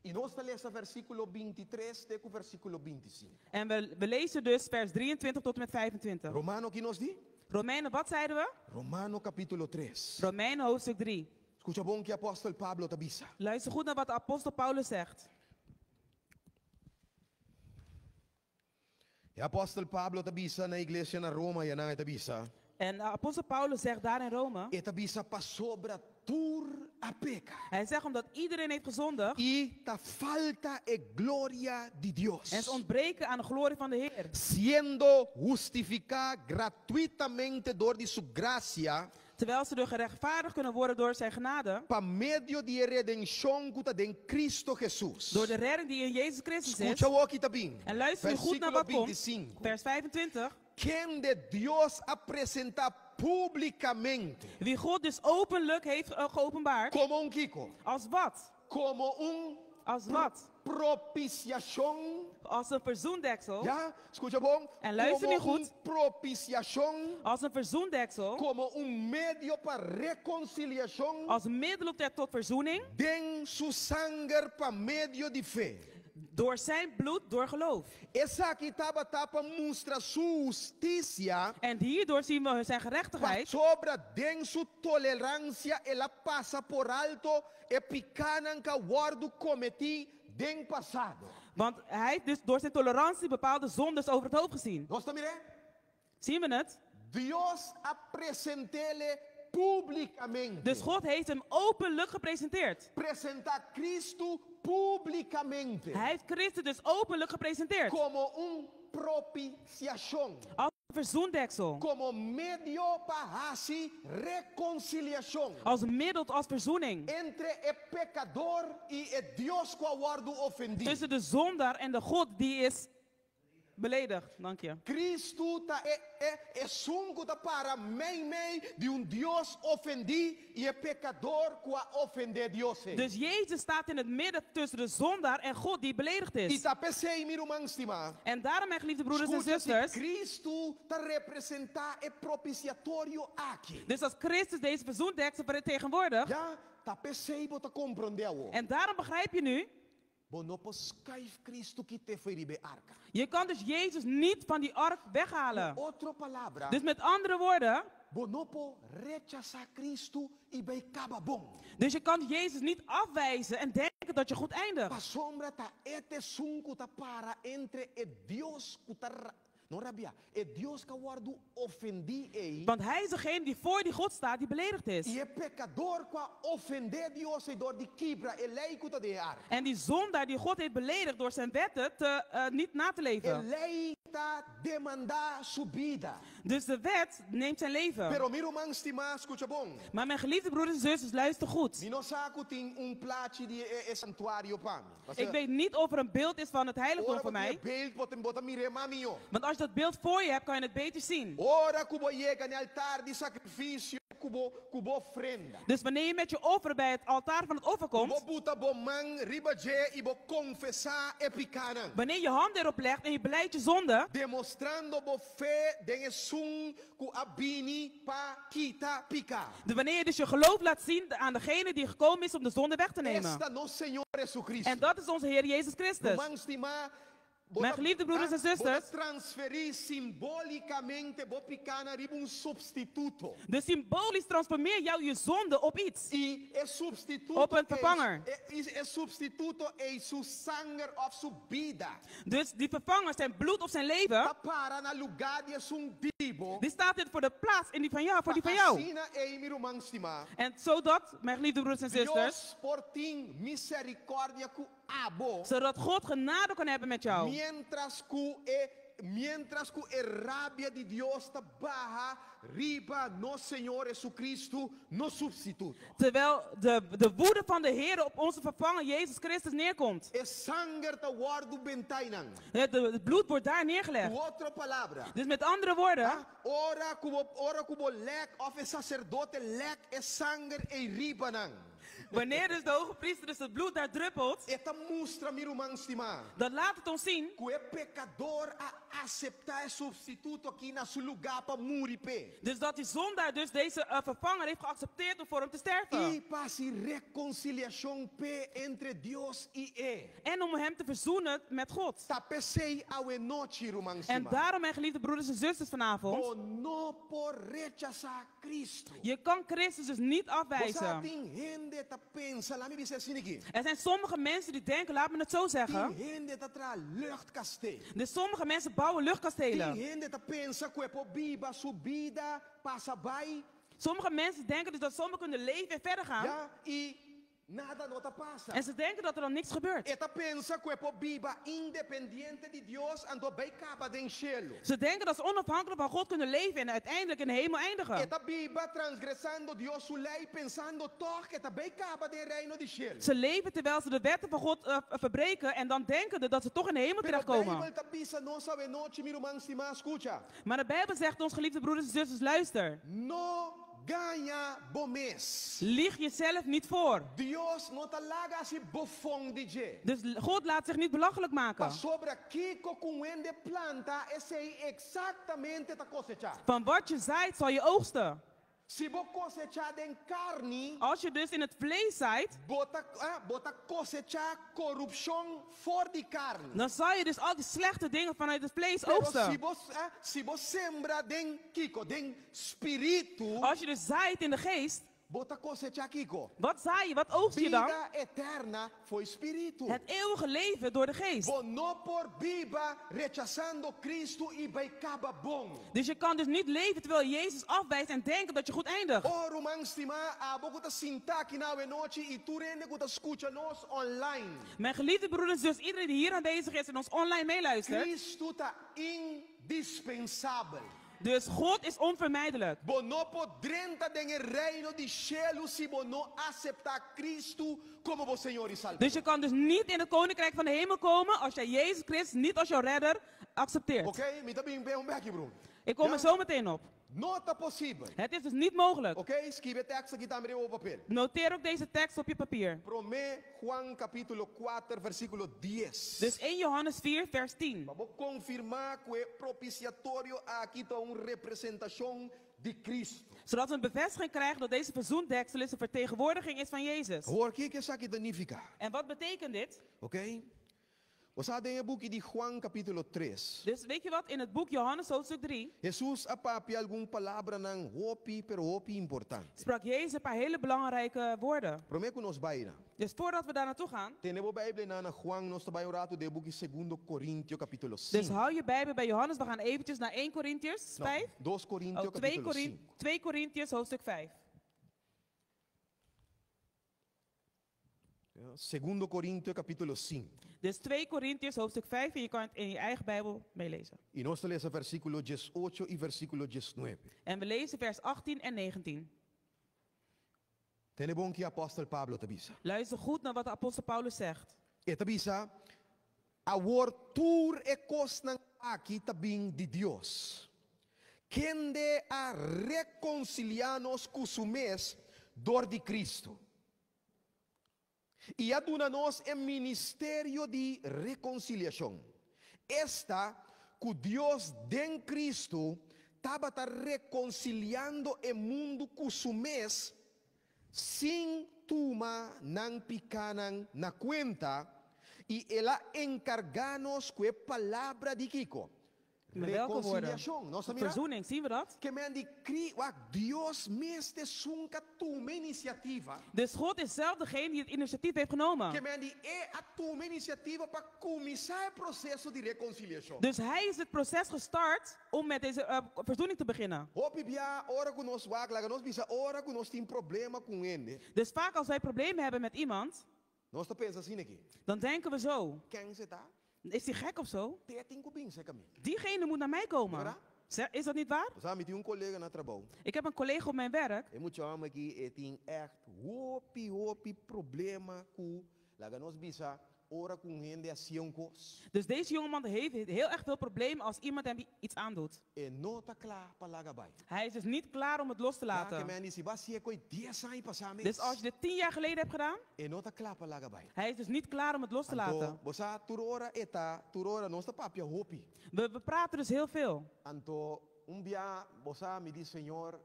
I nos ta lesa versíkulo 23 te ku versíkulo 25. En we lezen dus vers 23 tot en met 25. Romano ki nos di? Romeinen, wat zeiden we? Romano kapítulo 3. Romeinen hoofdstuk 3. Skucha bon ki apòstel Pablo ta bisa. Luister goed naar wat de apostel Paulus zegt. E apòstel Pablo ta bisa na iglesia na Roma i nan ta bisa. En de apostel Paulus zegt daar in Rome. E ta bisa pasobra tur a peka. Hij zegt omdat iedereen heeft gezondigd. I ta falta e gloria di Dios. En ze ontbreken aan de glorie van de Heer. Siendo hustifiká gratuitamente dor di su grasia. Terwijl ze dus gerechtvaardigd kunnen worden door zijn genade. Pa medio di e redenshon ku ta den Kristu Hesus. Door de redding die in Jezus Christus is. Skucha awor ki ta bin. En luister nu goed naar wat Versíkulo komt. 25. Vers 25. Kende Dios a presentá públikamente. Wie God dus openlijk heeft geopenbaard. Komo un kiko. Als wat? Komo un Als wat? propisiashon. Als een verzoendeksel. Ja, skucha bon. En luister Komo nu goed. un propisiashon. Als een verzoendeksel. Komo un medio pa rekonsiliashon. Als middel tot verzoening. Den su sanger pa medio di fe. Door zijn bloed, door geloof. Esaki tabata pa mustra su hustisia. En hierdoor zien we zijn gerechtigheid. Pasobra den su toleransia el a pasa por alto e pikánan ku a wòrdu kometí den pasado. Want hij heeft dus door zijn tolerantie bepaalde zondes over het hoofd gezien. Nos ta mir'é? Zien we het? Dios a present'é públikamente. Dus God heeft hem openlijk gepresenteerd. Presentá Kristu públikamente Hij heeft Christus dus openlijk gepresenteerd. komo un propisiashon, Als een verzoendeksel. komo medio pa hasi rekonsiliashon Als middel, als verzoening. entre e pekador i e Dios ku a wòrdu ofendí. Tussen de zondaar en de God die is beledigd. Dank je. Kristu ta e, e, esun ku ta para mei mei di un Dios ofendí i e pekador ku a ofendé Dios. Dus Jezus staat in het midden tussen de zondaar en God die beledigd I is. ta p'esei mi ruman stimá. En daarom, mijn geliefde broeders en Skucha si zusters. Kristu ta representá e propisiatorio aki. Dus als Christus deze verzoendeksel vertegenwoordigt. Ja, ta p'esei bo ta komprondé awor. En daarom begrijp je nu. Bo no por skuif Kristu kit'é fo'i riba e arka. Je kan dus Jezus niet van die ark weghalen. Ku otro palabra. Dus met andere woorden. Bo no por rechasá Kristu i bai kaba bon. Dus je kan Jezus niet afwijzen en denken dat je goed eindigt. Pasobra ta e ta esun ku ta para entre e Dios ku ta No rabia, e Dios ku a wòrdu ofendí ei. Want hij is degene die voor die God staat die beledigd is. I e pekador ku a ofendé Dios ei dor di kibra e lei ku ta den e arka. En die zondaar die God heeft beledigd door zijn wetten te niet na te E leven. lei ta demandá su bida. Dus de wet neemt zijn leven. Pero mi ruman stimá, skucha bon. Maar mijn geliefde broeders en zusters, luister goed. Mi no sa ku tin un plachi di e santuario pa mi. Ik weet niet of er een beeld is van het heiligdom Ora voor bo tin e mij. beeld, bo ta bo ta mir'é mas mihó. Want als je dat beeld voor je hebt, kan je het beter zien. Ora ku bo yega n'e altar di sakrifisio ku bo ku bo ofrenda. Dus wanneer je met je offer bij het altaar van het offer Ku bo komt. buta bo man riba dje i bo konfesá e pikánan. Wanneer je hand erop legt en je belijdt je zonde. Demostrando bo fe den esun ku a bini pa kita piká. De wanneer je dus je geloof laat zien aan degene die gekomen is om de zonde weg te nemen. Esta nos Señor Jesucristo. En dat is onze Heer Jezus Christus. Ruman stimá, bo Mijn ta, geliefde broeders en bo ta zusters. transferí simbólikamente bo pikánan riba un supstituto. Dus symbolisch transformeer jou je zonde op iets. I e supstituto Op een ei, vervanger. e, e supstituto ei su sanger òf su bida. Dus die vervanger, zijn bloed of zijn leven. Ta para na lugá di esun di bo. Die staat dit voor de plaats in die van jou, voor die Pa van jou. asina ei, mi ruman stimá. En zodat, mijn geliefde broeders en zusters. Dios por tin miserikòrdia ku abo. Zodat God genade kan hebben met jou. Miéntras ku e miéntras ku e rabia di Dios ta baha riba nos Señor Jesucristo, nos supstituto. Terwijl de, de woede van de Heer op onze vervanger Jezus Christus neerkomt. E sanger ta wòrdu bentá einan. Het, het bloed wordt daar neergelegd. Ku otro palabra. Dus met andere woorden. Ah, ora ku bo ora ku bo lèk òf e saserdote lèk e sanger ei riba nan. Wanneer dus de hoge priester dus het bloed daar druppelt. E ta mustra, mi ruman stimá. Dan laat het ons zien. Ku e pekador a aseptá e supstituto akí na su lugá pa muri p'e. Dus dat die zondaar dus deze eh, vervanger heeft geaccepteerd om voor hem te sterven. I pa hasi rekonsiliashon p'e entre Dios i e. En om hem te verzoenen met God. Ta p'esei awe nochi, ruman En stimá. daarom, mijn geliefde broeders en zusters vanavond. Bo no por rechasá Cristo. Je kan Christus dus niet Bo sa afwijzen. tin hende ta pensa, laat mi bisa asina aki. Er zijn sommige mensen die denken, laat me het zo Tin zeggen. hende ta traha luchtkasteel. Dus sommige mensen bouwen Tin luchtkastelen. hende ta pensa ku e por biba su bida pasa bai. Sommige mensen denken dus dat sommigen kunnen leven en verder gaan. Ja, i nada no ta pasa. En ze denken dat er dan niks gebeurt. E ta pensa ku e por biba independiente di Dios anto bai kaba den shelu. Ze denken dat ze onafhankelijk van God kunnen leven en uiteindelijk in de hemel E eindigen. ta biba transgresando Dios su lei pensando tòg ku e ta bai kaba den reino di shelu. Ze leven terwijl ze de wetten van God eh, verbreken en dan denken dat ze toch in de hemel Pero terechtkomen. Beibel ta bisa nos awe nochi, mi ruman stimá, skucha. Maar de Bijbel zegt ons geliefde broeders en zusters, luister. No gaña bo mes. Lieg jezelf niet voor. Dios no ta laga hasi bofon di dje. Dus God laat zich niet belachelijk maken. Pasobra kiko ku un hende planta, esei eksaktamente e ta kosechá. Van wat je zaait zal je oogsten. Si bo kosechá den karni, Als je dus in het vlees zaait, bo ta, ah, bo ta kosechá korupshon for di karni. dan zal je dus al die slechte dingen vanuit het vlees Pero si oogsten. bo, ah, si bo sembra den kiko, den spiritu, Als je dus zaait in de geest, bo ta kosechá kiko. wat zaai je, wat oogst je dan? Bida eterna fo'i spiritu. Het eeuwige leven door de geest. Bo no por biba rechasando Cristo i bai kaba bon. Dus je kan dus niet leven terwijl je Jezus afwijst en denken dat je goed eindigt. Oh, ruman stimá, abo ku ta sintá aki awe nochi i tur hende ku ta skucha nos online. Mijn geliefde broeders en zus, iedereen die hier aanwezig is en ons online meeluistert. Cristo ta indispensabel. Dus God is onvermijdelijk. Bo no por drenta den e reino di shelu si bo no aseptá Cristo komo bo Señor i Salbador. Dus je kan dus niet in het koninkrijk van de hemel komen als jij Jezus Christus niet als jouw redder accepteert. Oké, mi ta bin un bèk, broer. Ik kom Ja? er zo meteen op. No ta posibel. Het is dus niet mogelijk. Oké, skibi e tekst aki tambe riba papel. Noteer ook deze tekst op je papier. Promé Juan kapítulo 4, versíkulo 10. Dus 1 Johannes 4, vers 10. Pa bo konfirmá ku e propisiatorio aki ta un representashon di Kristu. Zodat we een bevestiging krijgen dat deze verzoendeksel is een vertegenwoordiging is van Jezus. Awor, kiko esaki ta nifiká? En wat betekent dit? Oké? Bo sa den e buki di Juan kapítulo 3. Dus weet je wat? In het boek Johannes hoofdstuk 3 Hesus a papia algun palabranan hopi pero hopi importante. Sprak Jezus een paar hele belangrijke woorden. Promé ku nos bai na. Dus voordat we daar naartoe gaan, Tene bo Beibel na na Juan, nos ta bai un ratu den e buki Segundo Korintio kapítulo dus 5. Hou je Bijbel bij Johannes, we gaan eventjes naar 1 Corinthiërs No, 5. 2 Korintio Oh, 2, kapítulo Corin 5. 2 Corinthiërs hoofdstuk 5. Segundo Korintio kapítulo 5. Dus 2 Corinthiërs hoofdstuk 5 en je kan het in je eigen Bijbel meelezen. I nos ta lesa versíkulo 18 i versíkulo 19. En we lezen vers 18 en 19. Tende bon ki apòstel Pablo ta bisa. Luister goed naar wat de apostel Paulus zegt. E ta bisa, Awor tur e kosnan aki ta bin di Dios, kende a rekonsiliá nos ku su mes dor di Kristu, i a duna nos e ministerio di rekonsiliashon, esta ku Dios den Kristu tabata rekonsiliando e mundu ku su mes sin tuma nan pikánan na kuenta, i el a enkargá nos ku e palabra di kiko? Maar welke woorden? Rekonsiliashon. Nos ta mira? Verzoening, zien we dat? Ke men di kri, wak, Dios mes ta esun ku a tuma e inisiativa. Dus God is zelf degene die het initiatief heeft genomen. Ke men di e a tuma e inisiativa pa kuminsá e proseso di rekonsiliashon. Dus hij is het proces gestart om met deze verzoening te beginnen. Hopi bia ora ku nos wak, laga nos bisa ora ku nos tin problema ku un hende. Dus vaak als wij problemen hebben met iemand, Nos ta pensa asina aki. Dan denken we zo. Ken se ta? Is die gek of zo? Te tin ku bin serka mi. Diegene moet naar mij komen. Verdad? Is dat niet waar? Bo sa, mi tin un kolega na trabou. Ik heb een collega op mijn werk. E mucha hòmber aki e tin ègt hopi, hopi problema ku, laga nos bisa, ora ku un hende hasi un kos. Dus deze jongeman heeft heel erg veel problemen als iemand hem iets aandoet. E no ta kla pa laga bai. Hij is dus niet klaar om het los te Ya laten. ke men di si bo a hasi e koi dies aña pasá mes. Dus als je dit 10 jaar geleden hebt gedaan, E no ta kla pa laga bai. hij is dus niet klaar om het los te Anto, laten. bo sa tur ora e ta, tur ora nos ta papia hopi. We praten dus heel veel. Anto un bia bo sa mi di Señor,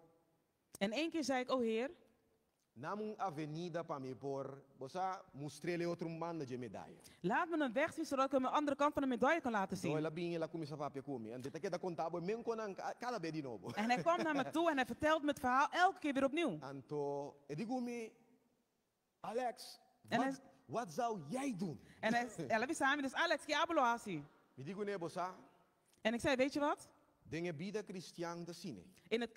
En één keer zei ik, oh Heer, Nam un avenida pa mi por, bo sa, mustr'é otro un banda dje medaya. Laat me een weg zien zodat ik hem de andere kant van de medaille kan laten No, zien. el a bin, el a kuminsá papia ku mi. Anto e ta keda konta bo e men konan kada be di nobo. En hij kwam naar me toe en hij vertelde me het verhaal elke keer weer opnieuw. Anto e di ku mi, Alex, En wat, hij wat zou jij doen? En hij, el a bisa mi, dus Alex, ki abo lo hasi? Mi di kuné, bo sa, En ik zei, weet je wat? Den e bida kristian ta asina. In het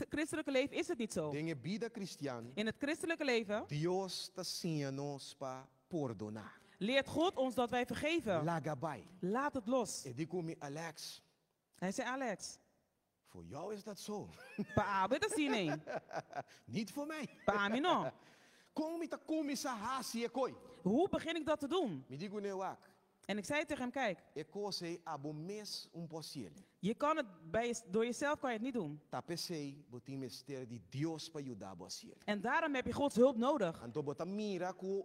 christelijke leven is het niet zo. Den e bida kristian, In het christelijke leven Dios ta siña nos pa pordoná. Leert God ons dat wij vergeven. Laga bai. Laat het los. E di ku mi, Alex. Hij zei, Alex. Voor jou is dat zo. Pa abo ta asina. Niet voor mij. Pa ami no. Kon mi ta kuminsá hasi e koi? Hoe begin ik dat te doen? Mi di kuné wak. En ik zei tegen hem, kijk. E kos ei abo mes un por hasié. Je kan het bij je, door jezelf kan je het niet doen. Ta p'esei bo tin mester di Dios pa yuda bo hasié. En daarom heb je Gods hulp nodig. Anto bo ta mira ku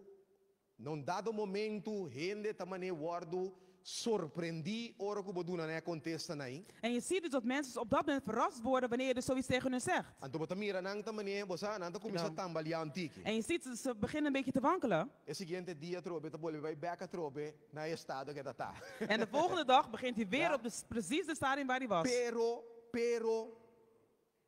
na un dado momento hende ta manera wòrdu sorprendí ora ku bo duna nan e kontesta ei. En je ziet dus dat mensen op dat moment verrast worden wanneer je dus zoiets tegen hun zegt. Anto bo ta mira nan ta manera, bo sa, nan ta kuminsá tambaleá un tiki. En je ziet ze, ze beginnen een beetje te wankelen. E siguiente dia atrobe ta bolbe bai bèk atrobe na e estado ku e ta ta. En de volgende dag begint hij weer Ja. op de, precies de stadium waar hij was. Pero, pero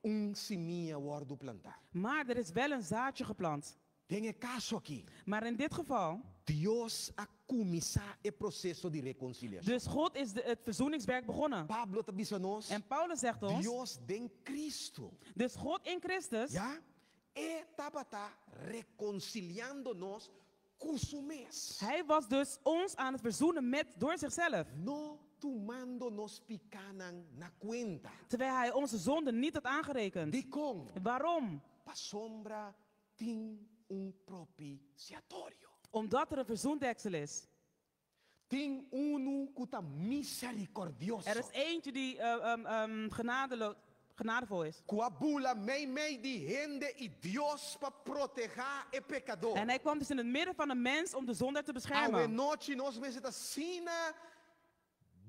un simia wòrdu plantá. Maar er is wel een zaadje geplant. Den e kaso aki, Maar in dit geval, Dios a kuminsá e proseso di rekonsiliashon. Dus God is het verzoeningswerk begonnen. Pablo ta bisa nos, En Paulus zegt ons, Dios den Cristo. Dus God in Christus, Ja? E tabata rekonsiliando nos ku su mes. Hij was dus ons aan het verzoenen met, door zichzelf. No tumando nos pikánan na kuenta. Terwijl hij onze zonden niet had aangerekend. Dikon? Waarom? Pasobra tin un propiciatorio. Omdat er een verzoendeksel is. Tin unu ku ta misericordioso. Er is eentje die genadevol is. Ku a bula mei mei di hende i Dios pa protehá e pekadó. En hij kwam dus in het midden van de mens om de zondaar te beschermen. Awe nochi nos mester ta asina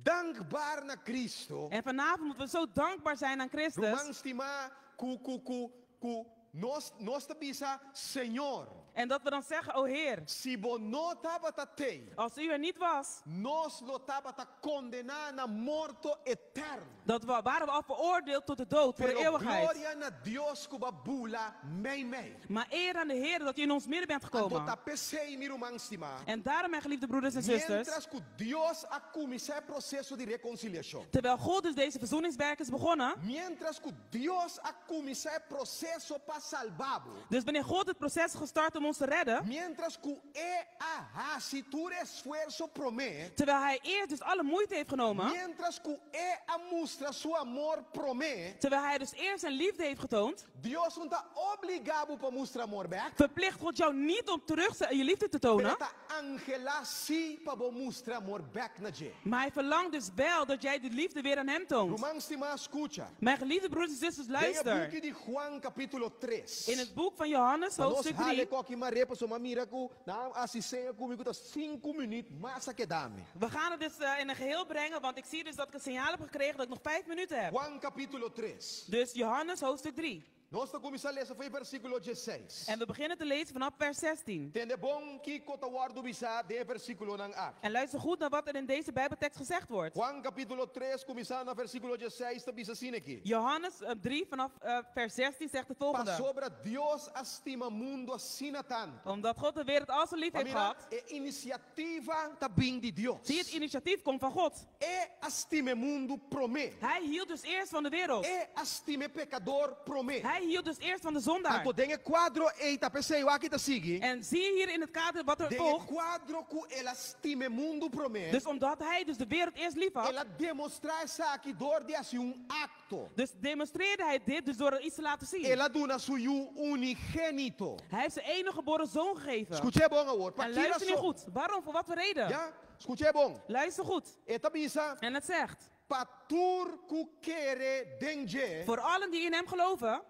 Dankbaar na Kristu. En vanavond moeten we zo dankbaar zijn aan Christus. Ruman stimá, ku ku ku ku nos nos ta bisa, Señor. En dat we dan zeggen, o Heer. Si bo no tabata tei. Als u er niet was. Nos lo tabata kondená na morto eterno. Dat we waren we al veroordeeld tot de dood voor de Pero eeuwigheid. gloria na Dios ku bo a bula mei mei. Maar eer aan de Heer dat u in ons midden bent Anto gekomen. ta p'esei, mi ruman stimá. En daarom, mijn geliefde broeders en zusters. Miéntras ku Dios a kuminsá e proseso di rekonsiliashon. Terwijl God dus deze verzoeningswerk is begonnen. Miéntras ku Dios a kuminsá e proseso pa salba bo. Dus wanneer God het proces gestart om ons te redden. Miéntras ku E a hasi tur esfuerso promé. Terwijl Hij eerst dus alle moeite heeft genomen. Miéntras ku E a mustra Su amor promé. Terwijl Hij dus eerst zijn liefde heeft getoond. Dios no ta obligá bo pa mustra amor bèk. Verplicht God jou niet om terug je liefde te Pero tonen. E ta anhelá sí pa bo mustra amor bèk na dje. Maar Hij verlangt dus wel dat jij de liefde weer aan Hem toont. Ruman stimá, skucha. Mijn geliefde broeders en zusters, Den e luister. buki di Juan kapítulo tres. In het boek van Johannes, Pa nos hoofdstuk hale 3. koki mare pasobra mi a mira ku nan a hasi seña ku mi ku ta sinku minüt mas a keda mi. We gaan het dus in een geheel brengen, want ik zie dus dat ik een signaal heb gekregen dat ik nog 5 minuten heb. Juan kapítulo tres. Dus Johannes hoofdstuk 3. Nos ta kuminsá lesa for e versíkulo diesseis. En we beginnen te lezen vanaf vers 16. Tende bon kiko ta wòrdu bisá den e versíkulonan aki. En luister goed naar wat er in deze Bijbeltekst gezegd wordt. Juan kapítulo tres, kuminsá na versíkulo diesseis, ta bisa asina aki. Johannes 3 vanaf vers 16 zegt het volgende. Pasobra Dios a stima mundu asina tantu. Omdat God de wereld al zo lief Pa heeft mira, gehad. e inisiativa ta bin di Dios. Zie, het initiatief komt van God. E a stima e mundu promé. Hij hield dus eerst van de wereld. E a stima e pekador promé. Hij hield dus eerst van de zondaar. Anto den e kuadro ei ta p'esei wak ta sigui. En zie je hier in het kader wat er Den e volgt. kuadro ku el a stima e mundu promé. Dus omdat hij dus de wereld eerst lief had. El a demostrá esaki dor di hasi un akto. Dus demonstreerde hij dit dus door iets te laten zien. El a duna su yu unigénito. Hij heeft zijn enige geboren zoon gegeven. Skuch'é bon awor. Pa En ki luister nu rason? goed. Waarom? Voor wat voor reden? Ja, skuch'é bon. Luister goed. E ta bisa. En het zegt. Pa tur ku kere den dje. Voor allen die in hem geloven.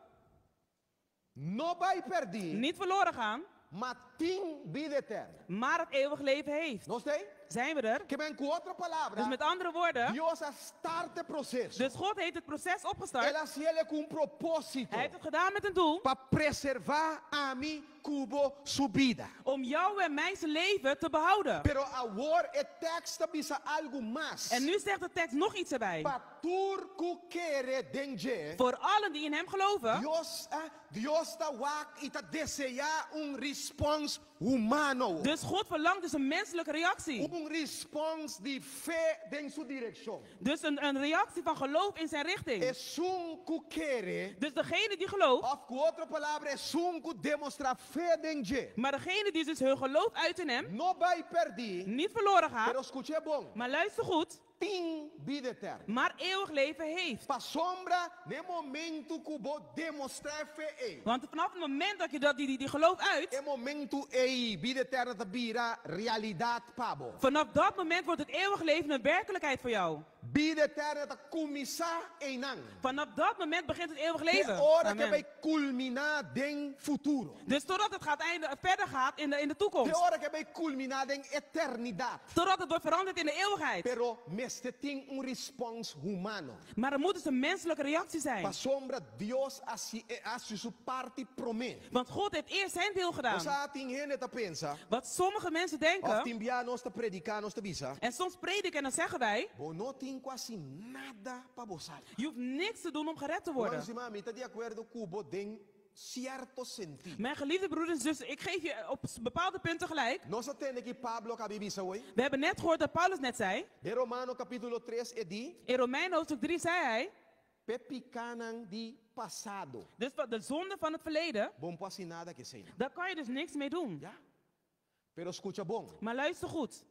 No bai pèrdí. Niet verloren gaan. Ma tin bida eterno. Maar het eeuwig leven heeft. Nos t'ei? Zijn we er? Ke men ku otro palabra. Dus met andere woorden. Dios a start e proseso. Dus God heeft het proces opgestart. El a hasié ku un propósito. Hij heeft het gedaan met een doel. Pa preservá ami ku bo su bida. Om jou en mijn zijn leven te behouden. Pero awor e tekst ta bisa algu mas. En nu zegt de tekst nog iets erbij. Pa tur ku kere den dje. Voor allen die in hem geloven. Dios, eh, Dios ta wak i ta deseá un respons humano. Dus God verlangt dus een menselijke reactie. Un respons di fe den su direkshon. Dus een reactie van geloof in zijn richting. Esun ku kere. Dus degene die gelooft. Òf ku otro palabra, esun ku demostrá fe den dje. Maar degene die dus hun geloof uit in hem. No bai pèrdí. Niet verloren gaat. Pero skuch'é bon. Maar luister goed. Tin bida eterno. Maar eeuwig leven heeft. Pasobra na momento ku bo demostrá fe ei. Want vanaf het moment dat je dat, die, die, die geloof uit. E momento ei, bida eterno ta bira realidat pa bo. Vanaf dat moment wordt het eeuwig leven een werkelijkheid voor jou. Bida eterno ta kuminsá einan. Vanaf dat moment begint het eeuwig Te leven. ora ku Amen. e bai kulminá den futuro. Dus totdat het gaat einde, verder gaat in de toekomst. Te ora ku e bai kulminá den eternidat. Totdat het wordt veranderd in de eeuwigheid. Pero mester tin un respons humano. Maar er moet dus een menselijke reactie zijn. Pasobra Dios a hasi, a hasi su parti promé. Want God heeft eerst zijn deel gedaan. Bo sa tin hende ta pensa. Wat sommige mensen denken. Òf tin bia nos ta prediká, nos ta bisa. En soms prediken en dan zeggen wij. Bo no tin ku hasi nada pa bo salba. Je hoeft niks te doen om gered te worden. Ruman, mi ta di akuerdo ku bo den sierto sentido. Mijn geliefde broeders en zussen, ik geef je op bepaalde punten gelijk. Nos a tende ki Pablo a kaba di bisa awe. We hebben net gehoord dat Paulus net zei. Den Romano kapítulo 3 e di. In Romeinen hoofdstuk 3 zei hij. P'e pikánan di pasado. Dus de zonde van het verleden. Bo n' por hasi nada ku esei. Daar kan je dus niks mee doen. Ja. Pero skucha bon. Maar luister goed.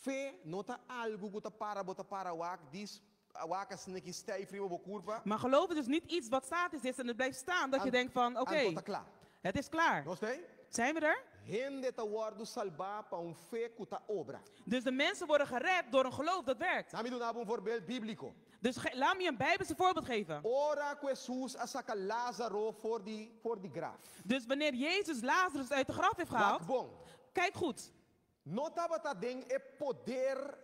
Fe no ta algu ku ta para bo ta para wak dis wak asina ki stijf riba bo kurpa. Maar geloof is dus niet iets wat statisch is en het blijft staan dat je denkt van oké, Anto ta kla. het is klaar. Nos t'ei? Zijn we er? Hende ta wòrdu salbá pa un fe ku ta obra. Dus de mensen worden gered door een geloof dat werkt. Laat me duna bo un voorbeeld bíbliko. Dus laat me je een Bijbelse voorbeeld geven. Ora ku Hesus a saka Lázaro for di for di graf. Dus wanneer Jezus Lazarus uit de graf heeft gehaald. Wak bon. Kijk goed. No tabata den e poder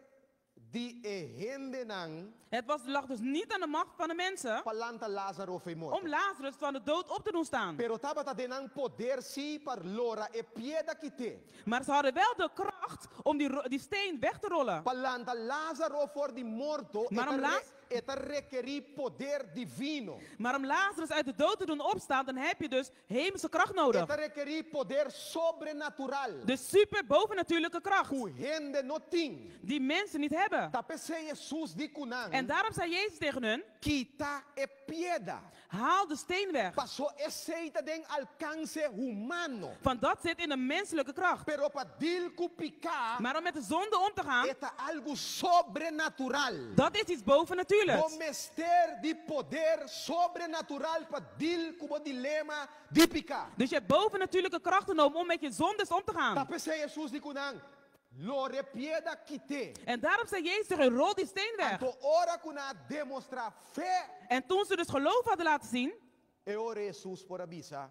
Di e hendenan. Het was, lag dus niet aan de macht van de mensen Pa lanta Lázaro fo'i morto. Om Lazarus van de dood op te doen staan. Pero tabata den nan poder sí pa lora e pieda kit'é. Maar ze hadden wel de kracht om die, die steen weg te rollen. Pa lanta Lázaro for di morto, e Maar ta om re, Laz- e ta rekerí poder divino. Maar om Lazarus uit de dood te doen opstaan, dan heb je dus hemelse kracht E nodig. ta rekerí poder sobrenatural. Dus super bovennatuurlijke kracht. Ku hende no tin. Die mensen niet hebben. Ta p'esei Hesus di ku nan. En daarom zei Jezus tegen hun. Kita e pieda. Haal de steen weg. Paso esei ta den alkanse humano. Want dat zit in de menselijke kracht. Pero pa deal ku piká. Maar om met de zonde om te gaan. E ta algu sobrenatural. Dat is iets bovennatuurlijks. Bo mester di poder sobrenatural pa deal ku bo dilema di piká. Dus je hebt bovennatuurlijke krachten nodig om met je zondes om te Ta gaan. p'esei Hesus di ku nan, Lora e pieda kit'é. En daarom zei Jezus tegen hun, rol die steen weg. Anto ora ku nan a demostrá fe. En toen ze dus geloof hadden laten zien. E ora Hesus por a bisa,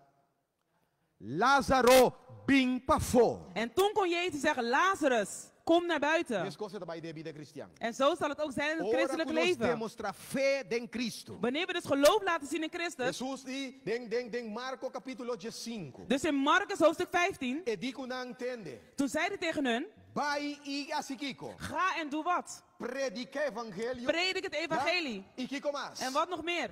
Lázaro, bin pafó. En toen kon Jezus zeggen, Lazarus, kom naar buiten. Meskos e ta bai den bida kristian. En zo zal het ook zijn in het Ora christelijk ku nos leven. demostrá fe den Cristo. Wanneer we dus geloof laten zien in Christus. Hesus di den den den Marko kapítulo diesinku. Dus in Marcus hoofdstuk 15. E di ku nan tende. Toen zei hij tegen hun. Bai i hasi kiko. Ga en doe wat? Prediká evangelio. Predik het evangelie. Ja? I kiko mas? En wat nog meer?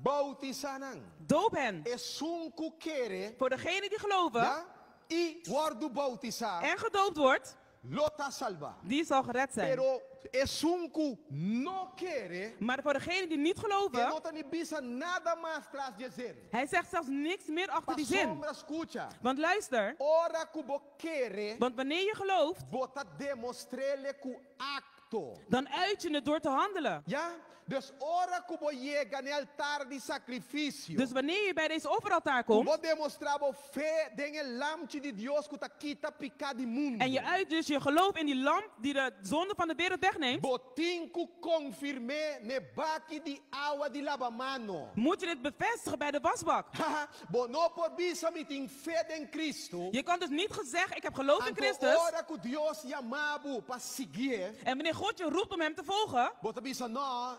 Boutisá nan. Doop hen. Esun ku kere. Voor degenen die geloven. Ja? I wòrdu boutisá. En gedoopt wordt. Lo ta salbá. Die zal gered zijn. Pero esun ku no kere. Maar voor degenen die niet geloven. E no ta ni bisa nada mas tras di e zin. Hij zegt zelfs niks meer achter die zin. Pasobra skucha. Want luister. Ora ku bo kere. Want wanneer je gelooft. Bo ta demostr'é ku akto. Dan uit je het door te handelen. Ja? Dus ora ku bo yega n'e altar di sakrifisio. Dus wanneer je bij deze offeraltaar Ku komt. bo demostrá bo fe den e Lamchi di Dios ku ta kita piká di mundu. En je uit dus je geloof in die lam die de zonde van de wereld wegneemt. Bo tin ku konfirm'é n'e baki di awa di labamano. Moet je dit bevestigen bij de wasbak. Haha, bo no por bisa mi tin fe den Cristo. Je kan dus niet zeggen ik heb geloof in Anto Christus. ora ku Dios yama bo pa siguié. En wanneer God je roept om hem te volgen. Bo ta bisa no.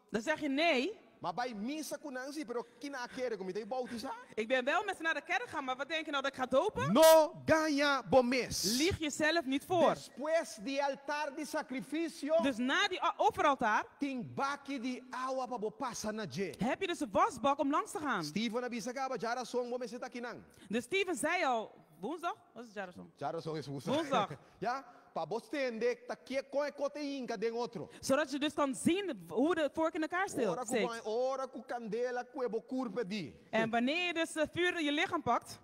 Dan zeg je nee. M'a bai misa ku nan si, pero ki nan a kere ku mi ta bai boutisá? Ik ben wel met ze naar de kerk gaan, maar wat denk je nou dat ik ga dopen? No gaña bo mes. Lieg jezelf niet voor. Despues di altar di sakrifisio, Dus na die offeraltaar, tin baki di awa pa bo pasa na dje. Heb je dus een wasbak om langs te gaan. Steven a bisa kaba, djarason bo mester ta akinan. Dus Steven zei al, woensdag? Wat is het djarason? Djarason is woensdag. Woensdag. Ja, pa bo tende ta kie kon e kote hinka den otro. Zodat je dus kan zien hoe de vork in elkaar Ora ku steekt. ora ku kandela kue bo kurpa di. En wanneer je dus het vuur in je lichaam pakt,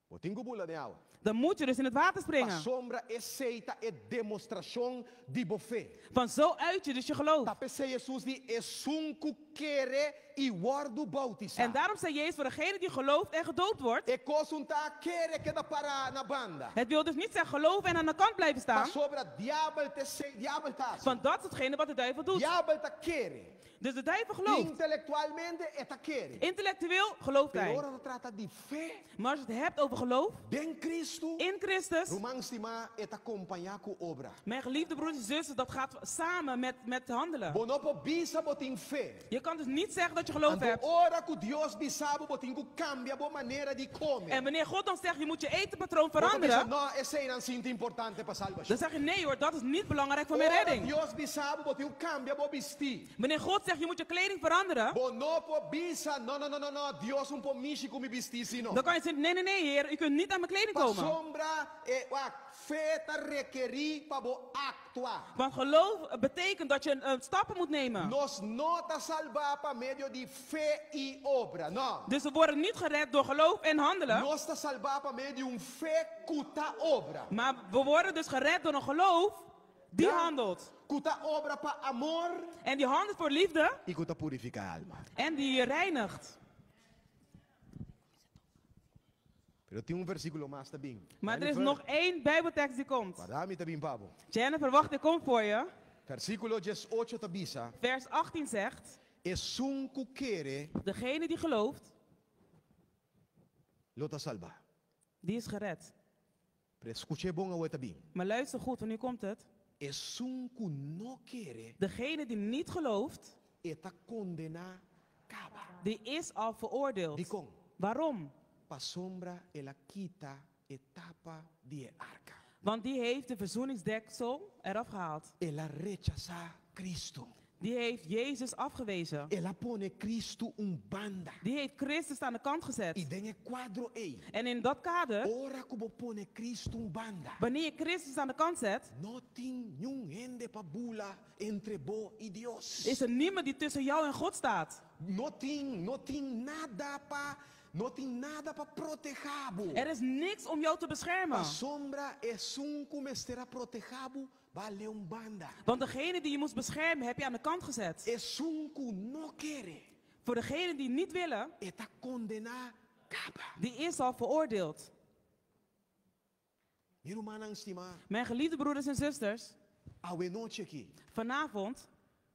Bo tin ku bula den awa. dan moet je dus in het water springen. Pasobra esei ta e demostrashon di bo fe. Van zo uit je dus je geloof. Ta p'esei Hesus di esun ku kere i wòrdu boutisá. En daarom zei Jezus voor degene die gelooft en gedoopt wordt. E kos un ta kere keda para na banda. Het wil dus niet zeggen geloven en aan de kant blijven staan. Pasobra diabel ta esei, diabel ta hasi. Want dat is hetgene wat de duivel doet. Diabel ta kere. Dus de duivel gelooft. Intelektualmente e ta kere. Intellectueel gelooft Pero hij. ora ta trata di fe. Maar als je het hebt over geloof. Den Cristo. In Christus. Ruman stimá e ta kompañá ku obra. Mijn geliefde broers en zussen, dat gaat samen met, met handelen. Bo no por bisa bo tin fe. Je kan dus niet zeggen dat je geloof Anto hebt. ora ku Dios bisa bo bo tin ku kambia bo manera di kome. En wanneer God dan zegt, je moet je etenpatroon Bo ta bisa, veranderen. no, esei sí n' ta importante pa salbashon. Dan zeg je, nee hoor, dat is niet belangrijk voor mijn Ora redding. Dios bisa bo bo tin ku kambia bo bistí. Wanneer God zegt, je moet je kleding veranderen. Bo no por bisa, no, no, no, no, no, Dios un por mishi ku mi bistí sí no. Dan kan je zeggen, nee, nee, nee heer, u kunt niet aan mijn kleding komen. Pasobra e wak, fe ta rekerí pa bo aktua. Want geloof betekent dat je eh, stappen moet nemen. Nos no ta salbá pa medio di fe i obra, no. Dus we worden niet gered door geloof en handelen. Nos ta salbá pa medio di un fe ku ta obra. Maar we worden dus gered door een geloof die Ja. handelt. Ku ta obra pa amor. En die handelt voor liefde. I ku ta purifiká alma. En die je reinigt. Pero tin un versíkulo mas ta bin. Maar er is nog één Bijbeltekst die komt. Warda mi ta bin pa bo. Jennifer, wacht, ik kom voor je. Versíkulo 18 ta bisa. Vers 18 zegt. Esun ku kere. Degene die gelooft. Lo ta salbá. Die is gered. Pero skucha bon awor ta bin. Maar luister goed, want nu komt het. Esun ku no kere. Degene die niet gelooft, E ta kondená kaba. Die is al veroordeeld. Dikon? Waarom? Pasobra el a kita e tapa di e arka. Want die heeft de verzoeningsdeksel eraf gehaald. El a rechasá Kristu. Die heeft Jezus afgewezen. El a pone Kristu un banda. Die heeft Christus aan de kant I gezet. den e kuadro ei, En in dat kader, ora ku bo pone Kristu un banda, wanneer je Christus aan de kant zet, no tin niun hende pa bula entre bo i Dios. Is er niemand die tussen jou en God staat. No tin nada pa protehá bo. Er is niks om jou te beschermen. Pasobra esun ku mester a protehá bo, b'a l'é un banda. Want degene die je moest beschermen, heb je aan de kant gezet. Esun ku no kere, Voor degene die niet willen, e ta kondená kaba. Die is al veroordeeld. Mi rumannan stimá, Mijn geliefde broeders en zusters, awe nochi aki vanavond,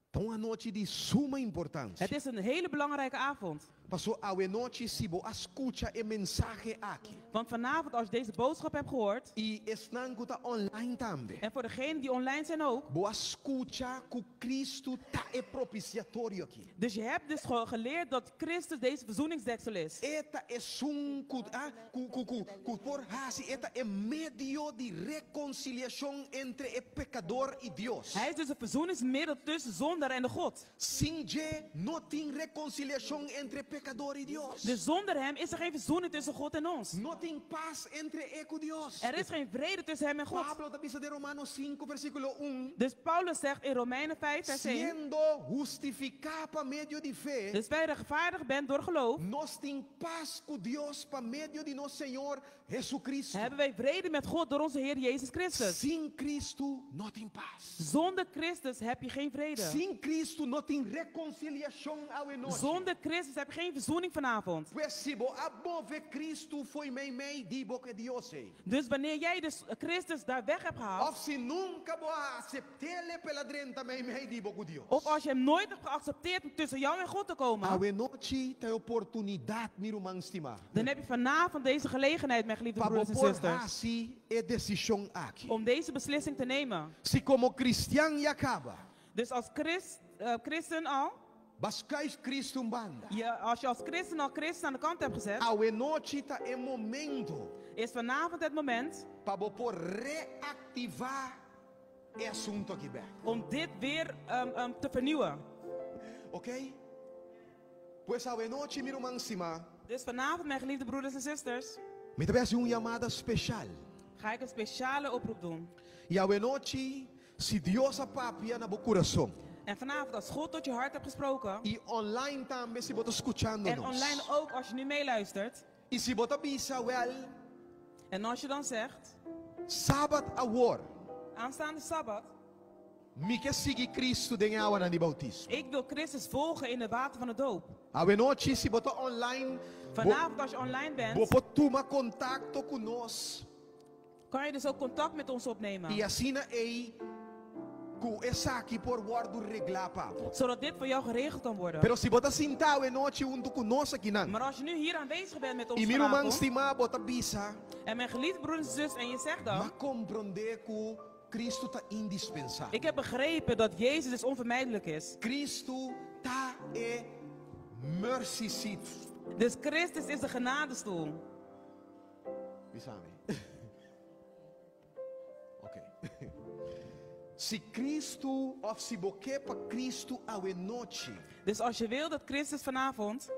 ta un anochi di suma importansia. Het is een hele belangrijke avond. Paso awe nochi si bo a skucha e mensahe aki. Want vanavond, als je deze boodschap hebt gehoord, I esnan ku ta online tambe. En voor degenen die online zijn ook. Bo a skucha ku Kristu ta e propisiatorio aki. Dus je hebt dus geleerd dat Christus deze verzoeningsdeksel is. E ta esun ku, ah, ku, ku, ku, ku por hasi, e ta e medio di rekonsiliashon entre e pekador i Dios. Hij is dus een verzoeningsmiddel tussen zondaar en de God. Sin dje no tin rekonsiliashon entre pekador i Dios. Dus zonder hem is er geen verzoening tussen God en ons. No tin pas entre e ku Dios. Er is geen vrede tussen hem en God. Pablo ta bisa den Romano 5, versíkulo 1. Dus Paulus zegt in Romeinen 5, vers 1. Siendo hustifiká pa medio di fe, Dus wij rechtvaardig bent door geloof, nos tin pas ku Dios pa medio di nos Señor Jesucristo. Hebben wij vrede met God door onze Heer Jezus Christus. Sin Kristu no tin pas. Zonder Christus heb je geen vrede. Sin Kristu no tin rekonsiliashon awe nochi. Zonder Christus heb je geen verzoening vanavond. Pues si bo a move Kristu fo'i meimei di bo ku Dios ei. Dus wanneer jij dus Christus daar weg hebt gehaald, Òf si nunka bo a asept'é p'e drenta meimei di bo ku Dios. Of als je hem nooit hebt geaccepteerd om tussen jou en God te komen, Awe nochi ta e oportunidat, mi ruman stimá. Dan heb je vanavond deze gelegenheid, mijn geliefde Pa bo broeders en por zusters, hasi e desishon aki. Om deze beslissing te nemen. Si komo kristian ya kaba. Dus als christen al, B'a skuif Kristu un banda. Als je als christen al Christus aan de kant hebt gezet, Awe nochi ta e momento Is vanavond het moment pa bo por reaktivá e asuntu aki bèk. Om dit weer te vernieuwen. Ok? Pues awe nochi, mi ruman stimá. Dus vanavond, mijn geliefde broeders en zusters, Mi ta bai hasi un yamada spesial. Ga ik een speciale oproep doen. I awe nochi, si Dios a papia na bo kurason. En vanavond, als God tot je hart hebt gesproken, I online tambe si bo ta skuchando En nos. online ook, als je nu meeluistert. I si bo ta bisa wèl, En als je dan zegt, Sabat awor. Aanstaande Sabbat. Mi ke sigui Kristu den awanan di boutismo. Ik wil Christus volgen in het water van de doop. Awe nochi, si bo ta online, Vanavond als je online bent, bo por tuma kontakto ku nos. Kan je dus ook contact met ons opnemen. I asina ei ku esaki por wòrdu reglá pa bo. Zodat dit voor jou geregeld kan worden. Pero si bo ta sintá awe nochi huntu ku nos akinan. Maar als je nu hier aanwezig bent met ons I mi ruman vanavond, stimá bo ta bisa. En mijn geliefde broeders en zus, en je zegt dan, M'a komprondé ku Kristu ta indispensabel. Ik heb begrepen dat Jezus dus onvermijdelijk is. Kristu ta e mercy seat. Dus Christus is de genadestoel. Bisa mi. Oké. Si Kristu òf si bo ke pa Kristu awe nochi. Dus als je wil dat Christus vanavond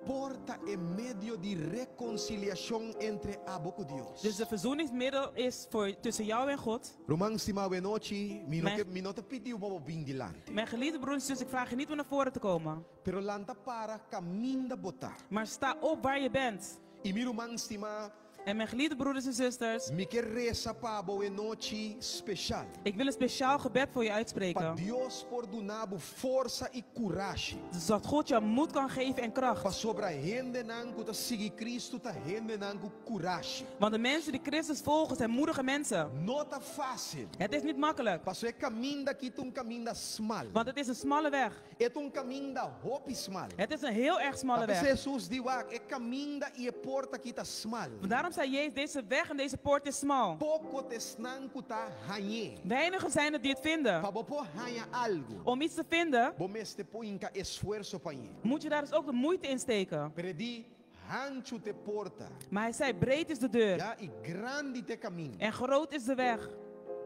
Por ta e medio di rekonsiliashon entre abo ku Dios. Dus de verzoeningsmiddel is voor tussen jou en God. Ruman stimá awe nochi, mi no Mijn ke, mi no ta pidi bo pa bin dilanti. Mijn geliefde broers en zussen, ik vraag je niet om naar voren te komen. Pero lanta para kaminda bo ta. Maar sta op waar je bent. I mi ruman stimá, En mijn geliefde broeders en zusters, Mi ke resa pa bo awe nochi spesial. Ik wil een speciaal gebed voor je uitspreken. Pa Dios por duna bo forsa i kurashi. Dus dat God jou moed kan geven en kracht. Pasobra hendenan ku ta sigui Kristu ta hendenan ku kurashi. Want de mensen die Christus volgen zijn moedige mensen. No ta fásil. Het is niet makkelijk. Paso e kaminda aki ta un kaminda smal. Want het is een smalle weg. E ta un kaminda hopi smal. Het is een heel erg smalle Pasobra weg. Jesus di wak, e kaminda i e porta aki ta smal. Want daarom Daarom zei Jezus, deze weg en deze poort is smal. Poko ta esnan ku ta hañ'é. Weinigen zijn het die het vinden. Pa bo por haña algu. Om iets te vinden, Bo mester por hinka esfuerso pa hañ'é. moet je daar dus ook de moeite in steken. Pero e di, Hanchu ta e porta. Maar hij zei, breed is de deur Ya, i grandi ta e kaminda. en groot is de weg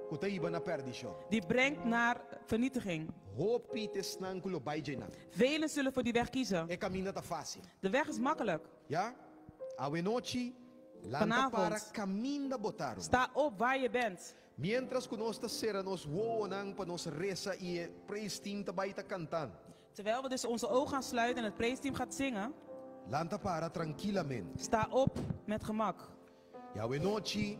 Ku ta hiba na perdishon. die brengt naar vernietiging. Hopi ta esnan ku lo bai djeinan. Velen zullen voor die weg kiezen. E kaminda ta fásil. De weg is makkelijk. Ya, awe nochi, lanta Vanavond. para kaminda bo ta, ruman. Sta op waar je bent. Miéntras ku nos ta sera nos wowonan pa nos resa i e praise team ta bai ta kantando. Terwijl we dus onze ogen gaan sluiten en het praise team gaat zingen, Lanta para trankilamente. sta op met gemak. I awe nochi,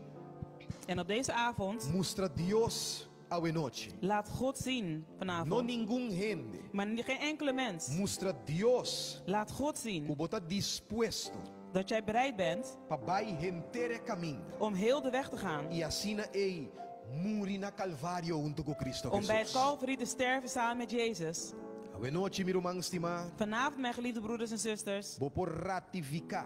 En op deze avond, mustra Dios awe nochi. laat God zien No vanavond. ningun hende. Maar geen enkele mens. Mustra Dios Laat God ku zien bo ta dispuesto dat jij bereid bent pa bai henter e kaminda. om heel de weg te gaan. I asina ei muri na Kalvario huntu ku Kristo Om bij het Hesus. Calvary te sterven samen met Jezus. Awe nochi, mi ruman stimá, Vanavond, mijn geliefde broeders en zusters, bo por ratifiká,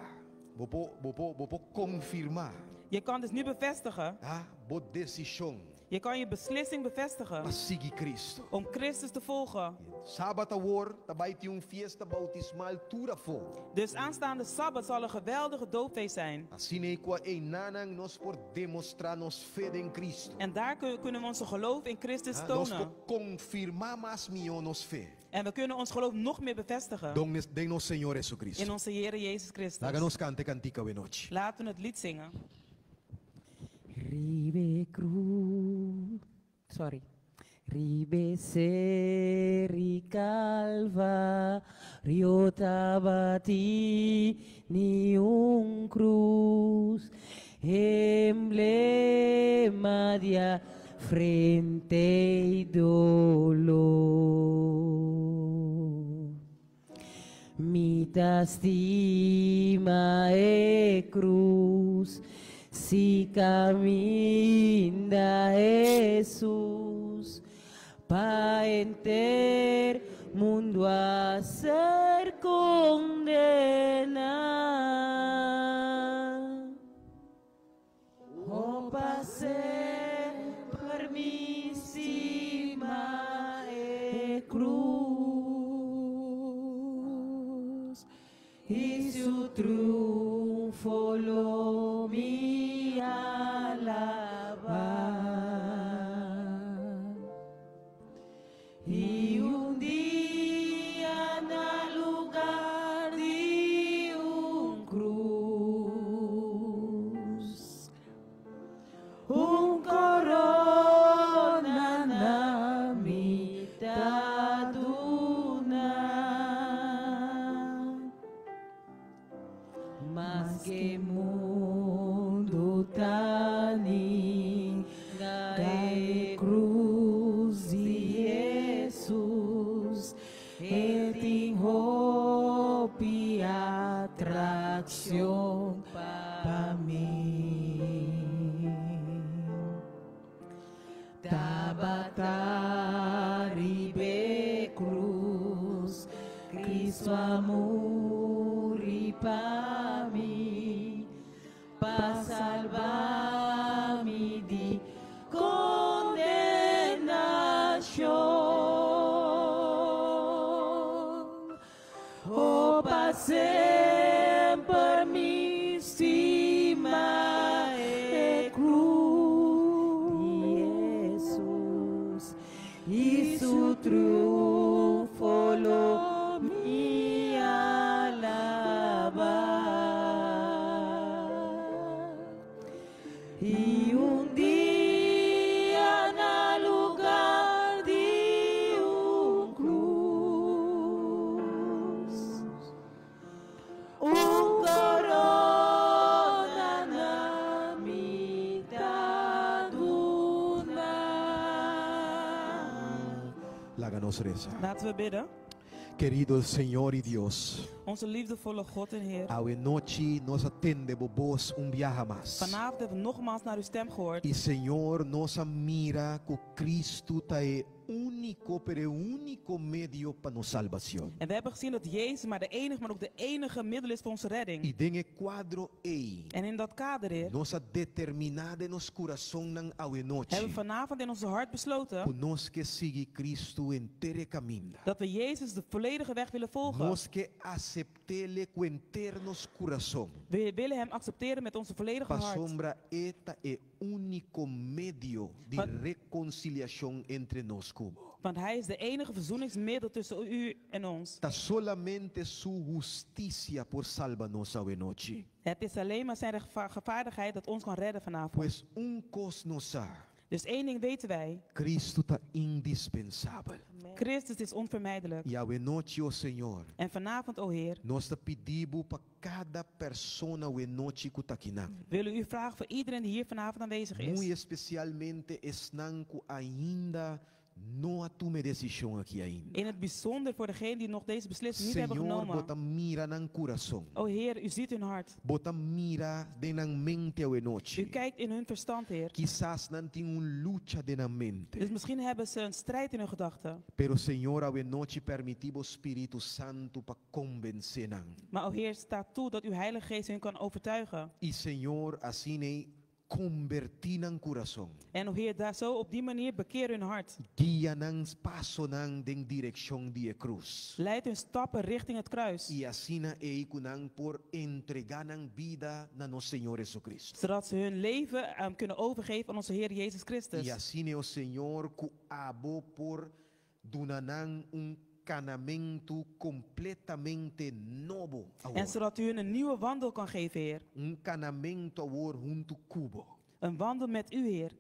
bo por, bo por, bo por konfirmá, je kan dus nu bevestigen, ah, bo desishon je kan je beslissing bevestigen pa sigui Kristo. om Christus te volgen. Sabat awor ta bai tin un fiesta boutismal tur afó. Dus aanstaande Sabbat zal een geweldige doopfeest zijn. Asina ei ku einanan nos por demostrá nos fe den Kristo. En daar kunnen we onze geloof in Christus Ah, nos tonen. por konfirmá mas mihó nos fe. En we kunnen ons geloof nog meer bevestigen Den, den nos Señor Jesucristo. in onze Heer Jezus Christus. Laga nos kanta e kantika awe nochi. Laten we het lied zingen. Ribe cruz, sorry. Ribe seri Calvario tabati ni un cruz, emblema de afrenta y dolor. Mi ta stima e cruz, si caminda Jesus, pa henter mundo a ser condena. Oh, pa semper mi stima e cruz, y su triunfo lo mi alaba. Y un dia na lugar di un cruz, un corona na mi ta duna. Maske mundo ta ninga e cruz di Jesus, e tin hopi atraccion pa mi. Tabata riba e cruz, Cristo a muri pa mi, pa salba mi di condenacion. Oh, pa semper mi stima e cruz di Jesus, y su triunfo lo mi alaba. Y un dia na lugar di un cruz, un corona na mi ta duna. Laga nos resa. Laten we bidden. Querido Señor y Dios, Onze liefdevolle God en Heer. awe nochi nos a tende bo bos un biaha mas. Vanavond hebben we nogmaals naar uw stem gehoord. Y Señor, nos a mira ku Cristo ta e úniko, pero e úniko medio pa nos salbashon. En we hebben gezien dat Jezus maar de enige, maar ook de enige middel is voor onze redding. I den e kuadro ei, En in dat kader, Heer, nos a determiná den nos kurasonnan awe nochi hebben we vanavond in ons hart ku besloten nos ke sigui Kristu henter e kaminda. dat we Jezus de volledige weg willen volgen. Nos ke asept'Ele ku henter nos kurason. We willen Hem accepteren met onze volledige hart. Pasobra E ta e úniko medio di Wat- rekonsiliashon entre nos ku Bo. Want Hij is de enige verzoeningsmiddel tussen u en ons. Ta solamente Su hustisia por salba nos awe nochi. Het is alleen maar zijn rechtvaardigheid dat ons kan redden vanavond. Pues un kos nos sa, Dus één ding weten wij. Kristu ta indispensabel. Christus is onvermijdelijk. I awe nochi, o Señor, En vanavond, o Heer, nos ta pidi Bo pa kada persona awe nochi ku ta akinan. willen u vragen voor iedereen die hier vanavond aanwezig Muy is. espesialmente esnan ku ainda no a tuma e desishon aki ainda. In het bijzonder voor degenen die nog deze beslissing niet hebben Señor, genomen. Bo ta mira nan kurason. O Heer, u ziet hun hart. Bo ta mira den nan mente awe U nochi. kijkt in hun verstand, Heer. Kisas nan tin un lucha den nan mente. Dus misschien hebben ze een strijd in hun gedachten. Pero Señor, awe nochi permití bo Spiritu Santu pa konvensé nan. Maar o Heer, sta toe dat uw Heilige Geest hun kan overtuigen. I Señor, asina ei konvertí nan kurason. En o Heer, daar zo op die manier bekeer hun hart. Guia nan pasonan den direkshon di e krus. Leid hun stappen richting het kruis. I asina ei ku nan por entregá nan bida na nos Señor Jesucristo. Zodat ze hun leven kunnen overgeven aan onze Heer Jezus I Christus. asina, o Señor, ku abo por duna nan un kanamentu kompletamente nobo En awor. zodat u hun een nieuwe wandel kan geven, Heer. Un kanamentu awor huntu ku bo. Een wandel met u, Heer.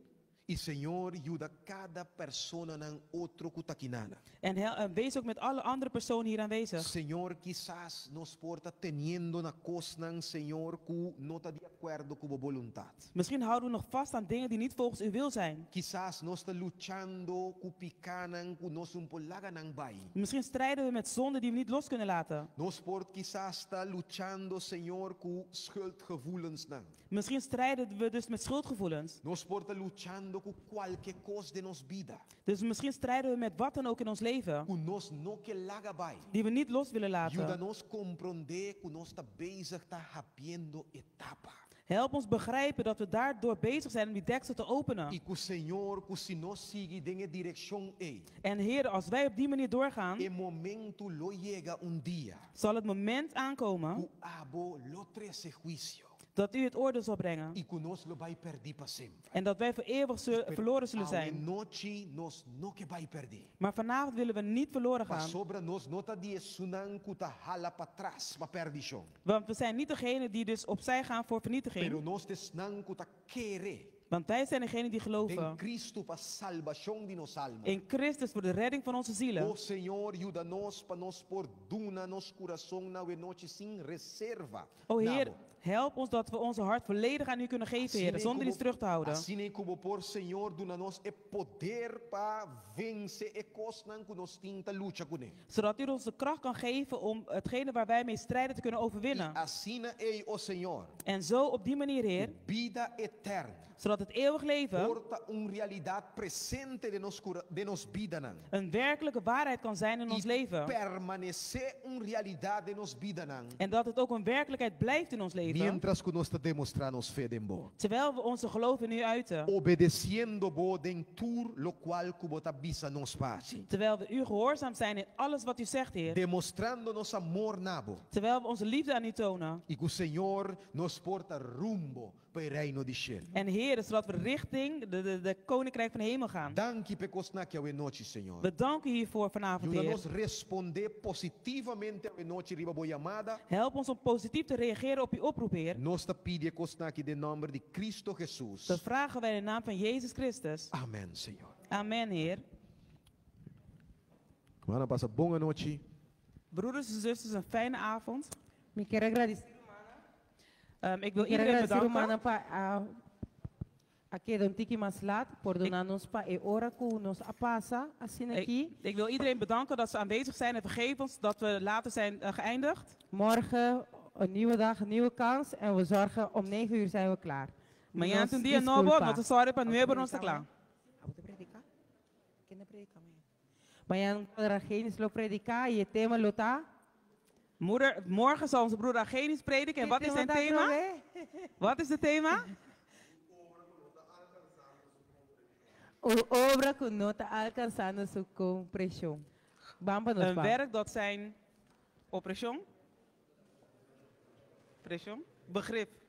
I Señor, yuda kada personanan otro ku ta akinan. En wees ook met alle andere personen hier aanwezig. Señor, kisas nos por ta teniendo na kosnan, Señor, ku no ta di akuerdo ku bo boluntat. Misschien houden we nog vast aan dingen die niet volgens uw wil zijn. Kisas nos ta luchando ku pikánan ku nos no por laga nan bai. Misschien strijden we met zonden die we niet los kunnen laten. Nos por kisas ta luchando, Señor, ku schuldgevoelensnan. Misschien strijden we dus met schuldgevoelens. Nos por ta luchando ku kualke kos den nos bida. Dus misschien strijden we met wat dan ook in ons leven. Ku nos no ke laga bai. Die we niet los willen laten. Yuda nos komprondé ku nos ta bezig ta habriendo e tapa. Help ons begrijpen dat we daardoor bezig zijn om die deksel te openen. I ku Señor, ku si nos sigui den e direkshon ei. En Heer, als wij op die manier doorgaan, E momento lo yega un dia. zal het moment aankomen Ku abo lo trese huisio. dat u het oordeel zal brengen. I ku nos lo bai pèrdí pa semper. En dat wij voor eeuwig verloren zullen zijn. Anochi nos no ke bai pèrdí. Maar vanavond willen we niet verloren gaan. Pasobra nos no ta di esunnan ku ta hala patras pa perdishon. Want we zijn niet degene die dus opzij gaan voor vernietiging. Pero nos ta esnan ku ta kere. Want wij zijn degene die Den geloven Kristu pa salbashon di nos alma. in Christus voor de redding van onze zielen. O Señor, yuda nos pa nos por duna nos kurason awe nochi sin reserva. O Heer, help ons dat we onze hart volledig aan u kunnen geven, Heer, zonder iets terug te houden. Asina ku bo por, Señor, duna nos e poder pa vense e kosnan ku nos tin ta lucha kuné. Zodat u ons de kracht kan geven om hetgene waar wij mee strijden te kunnen overwinnen. Asina ei, o Señor, En zo op die manier, Heer, bida eterno zodat het eeuwig leven por ta un realidat presente den nos kura, den nos bidanan. een werkelijke waarheid kan zijn in ons I leven. permanesé un realidat den nos bidanan. En dat het ook een werkelijkheid blijft in ons leven. Mientras ku nos ta demostrá nos fe den bo. Terwijl we onze geloof in u uiten. Obedesiendo bo den tur lokual ku bo ta bisa nos pa hasi. Terwijl we u gehoorzaam zijn in alles wat u zegt, Heer. Demostrando nos amor na bo. Terwijl we onze liefde aan u tonen. I ku Señor nos por ta rumbo pa e reino di shelu. En Heer, zodat we richting de koninkrijk van de hemel gaan. Danki p'e kosnan aki awe nochi, Señor. We danken u hiervoor vanavond, Yuda Heer. nos respondé positivamente awe nochi riba bo yamada. Help ons om positief te reageren op uw oproep, Heer. Nos ta pidi e kosnan aki den nòmber di Kristu Hesus. Dat vragen wij in de naam van Jezus Christus. Amèn, Señor. Amen, Heer. Rumannan, pasa bon anochi. Broeders en zusters, een fijne avond. Mi ke gradisí Ik wil Mi ke iedereen gradisí bedanken. rumannan pa a a keda un tiki mas lat, pordoná nos pa e ora ku nos a pasa asina aki. Ik wil iedereen bedanken dat ze aanwezig zijn en vergeef ons dat we later zijn geëindigd. Morgen een nieuwe dag, een nieuwe kans en we zorgen om 9 uur zijn we klaar. Mañana Nos un dia nobo, disculpa. nos ta sòru pa 9 nos ta kla. Abo ta prediká? Ken ta prediká mañana? Mañan Argenis lo prediká i e tema lo ta. Moeder, morgen zal onze broeder Argenis prediken. En wat is zijn thema? Wat is het thema? Un obra ku no ta alkansando su kompreshon. Ban pa nos Een ban. werk dat zijn opresión, presión, begrip.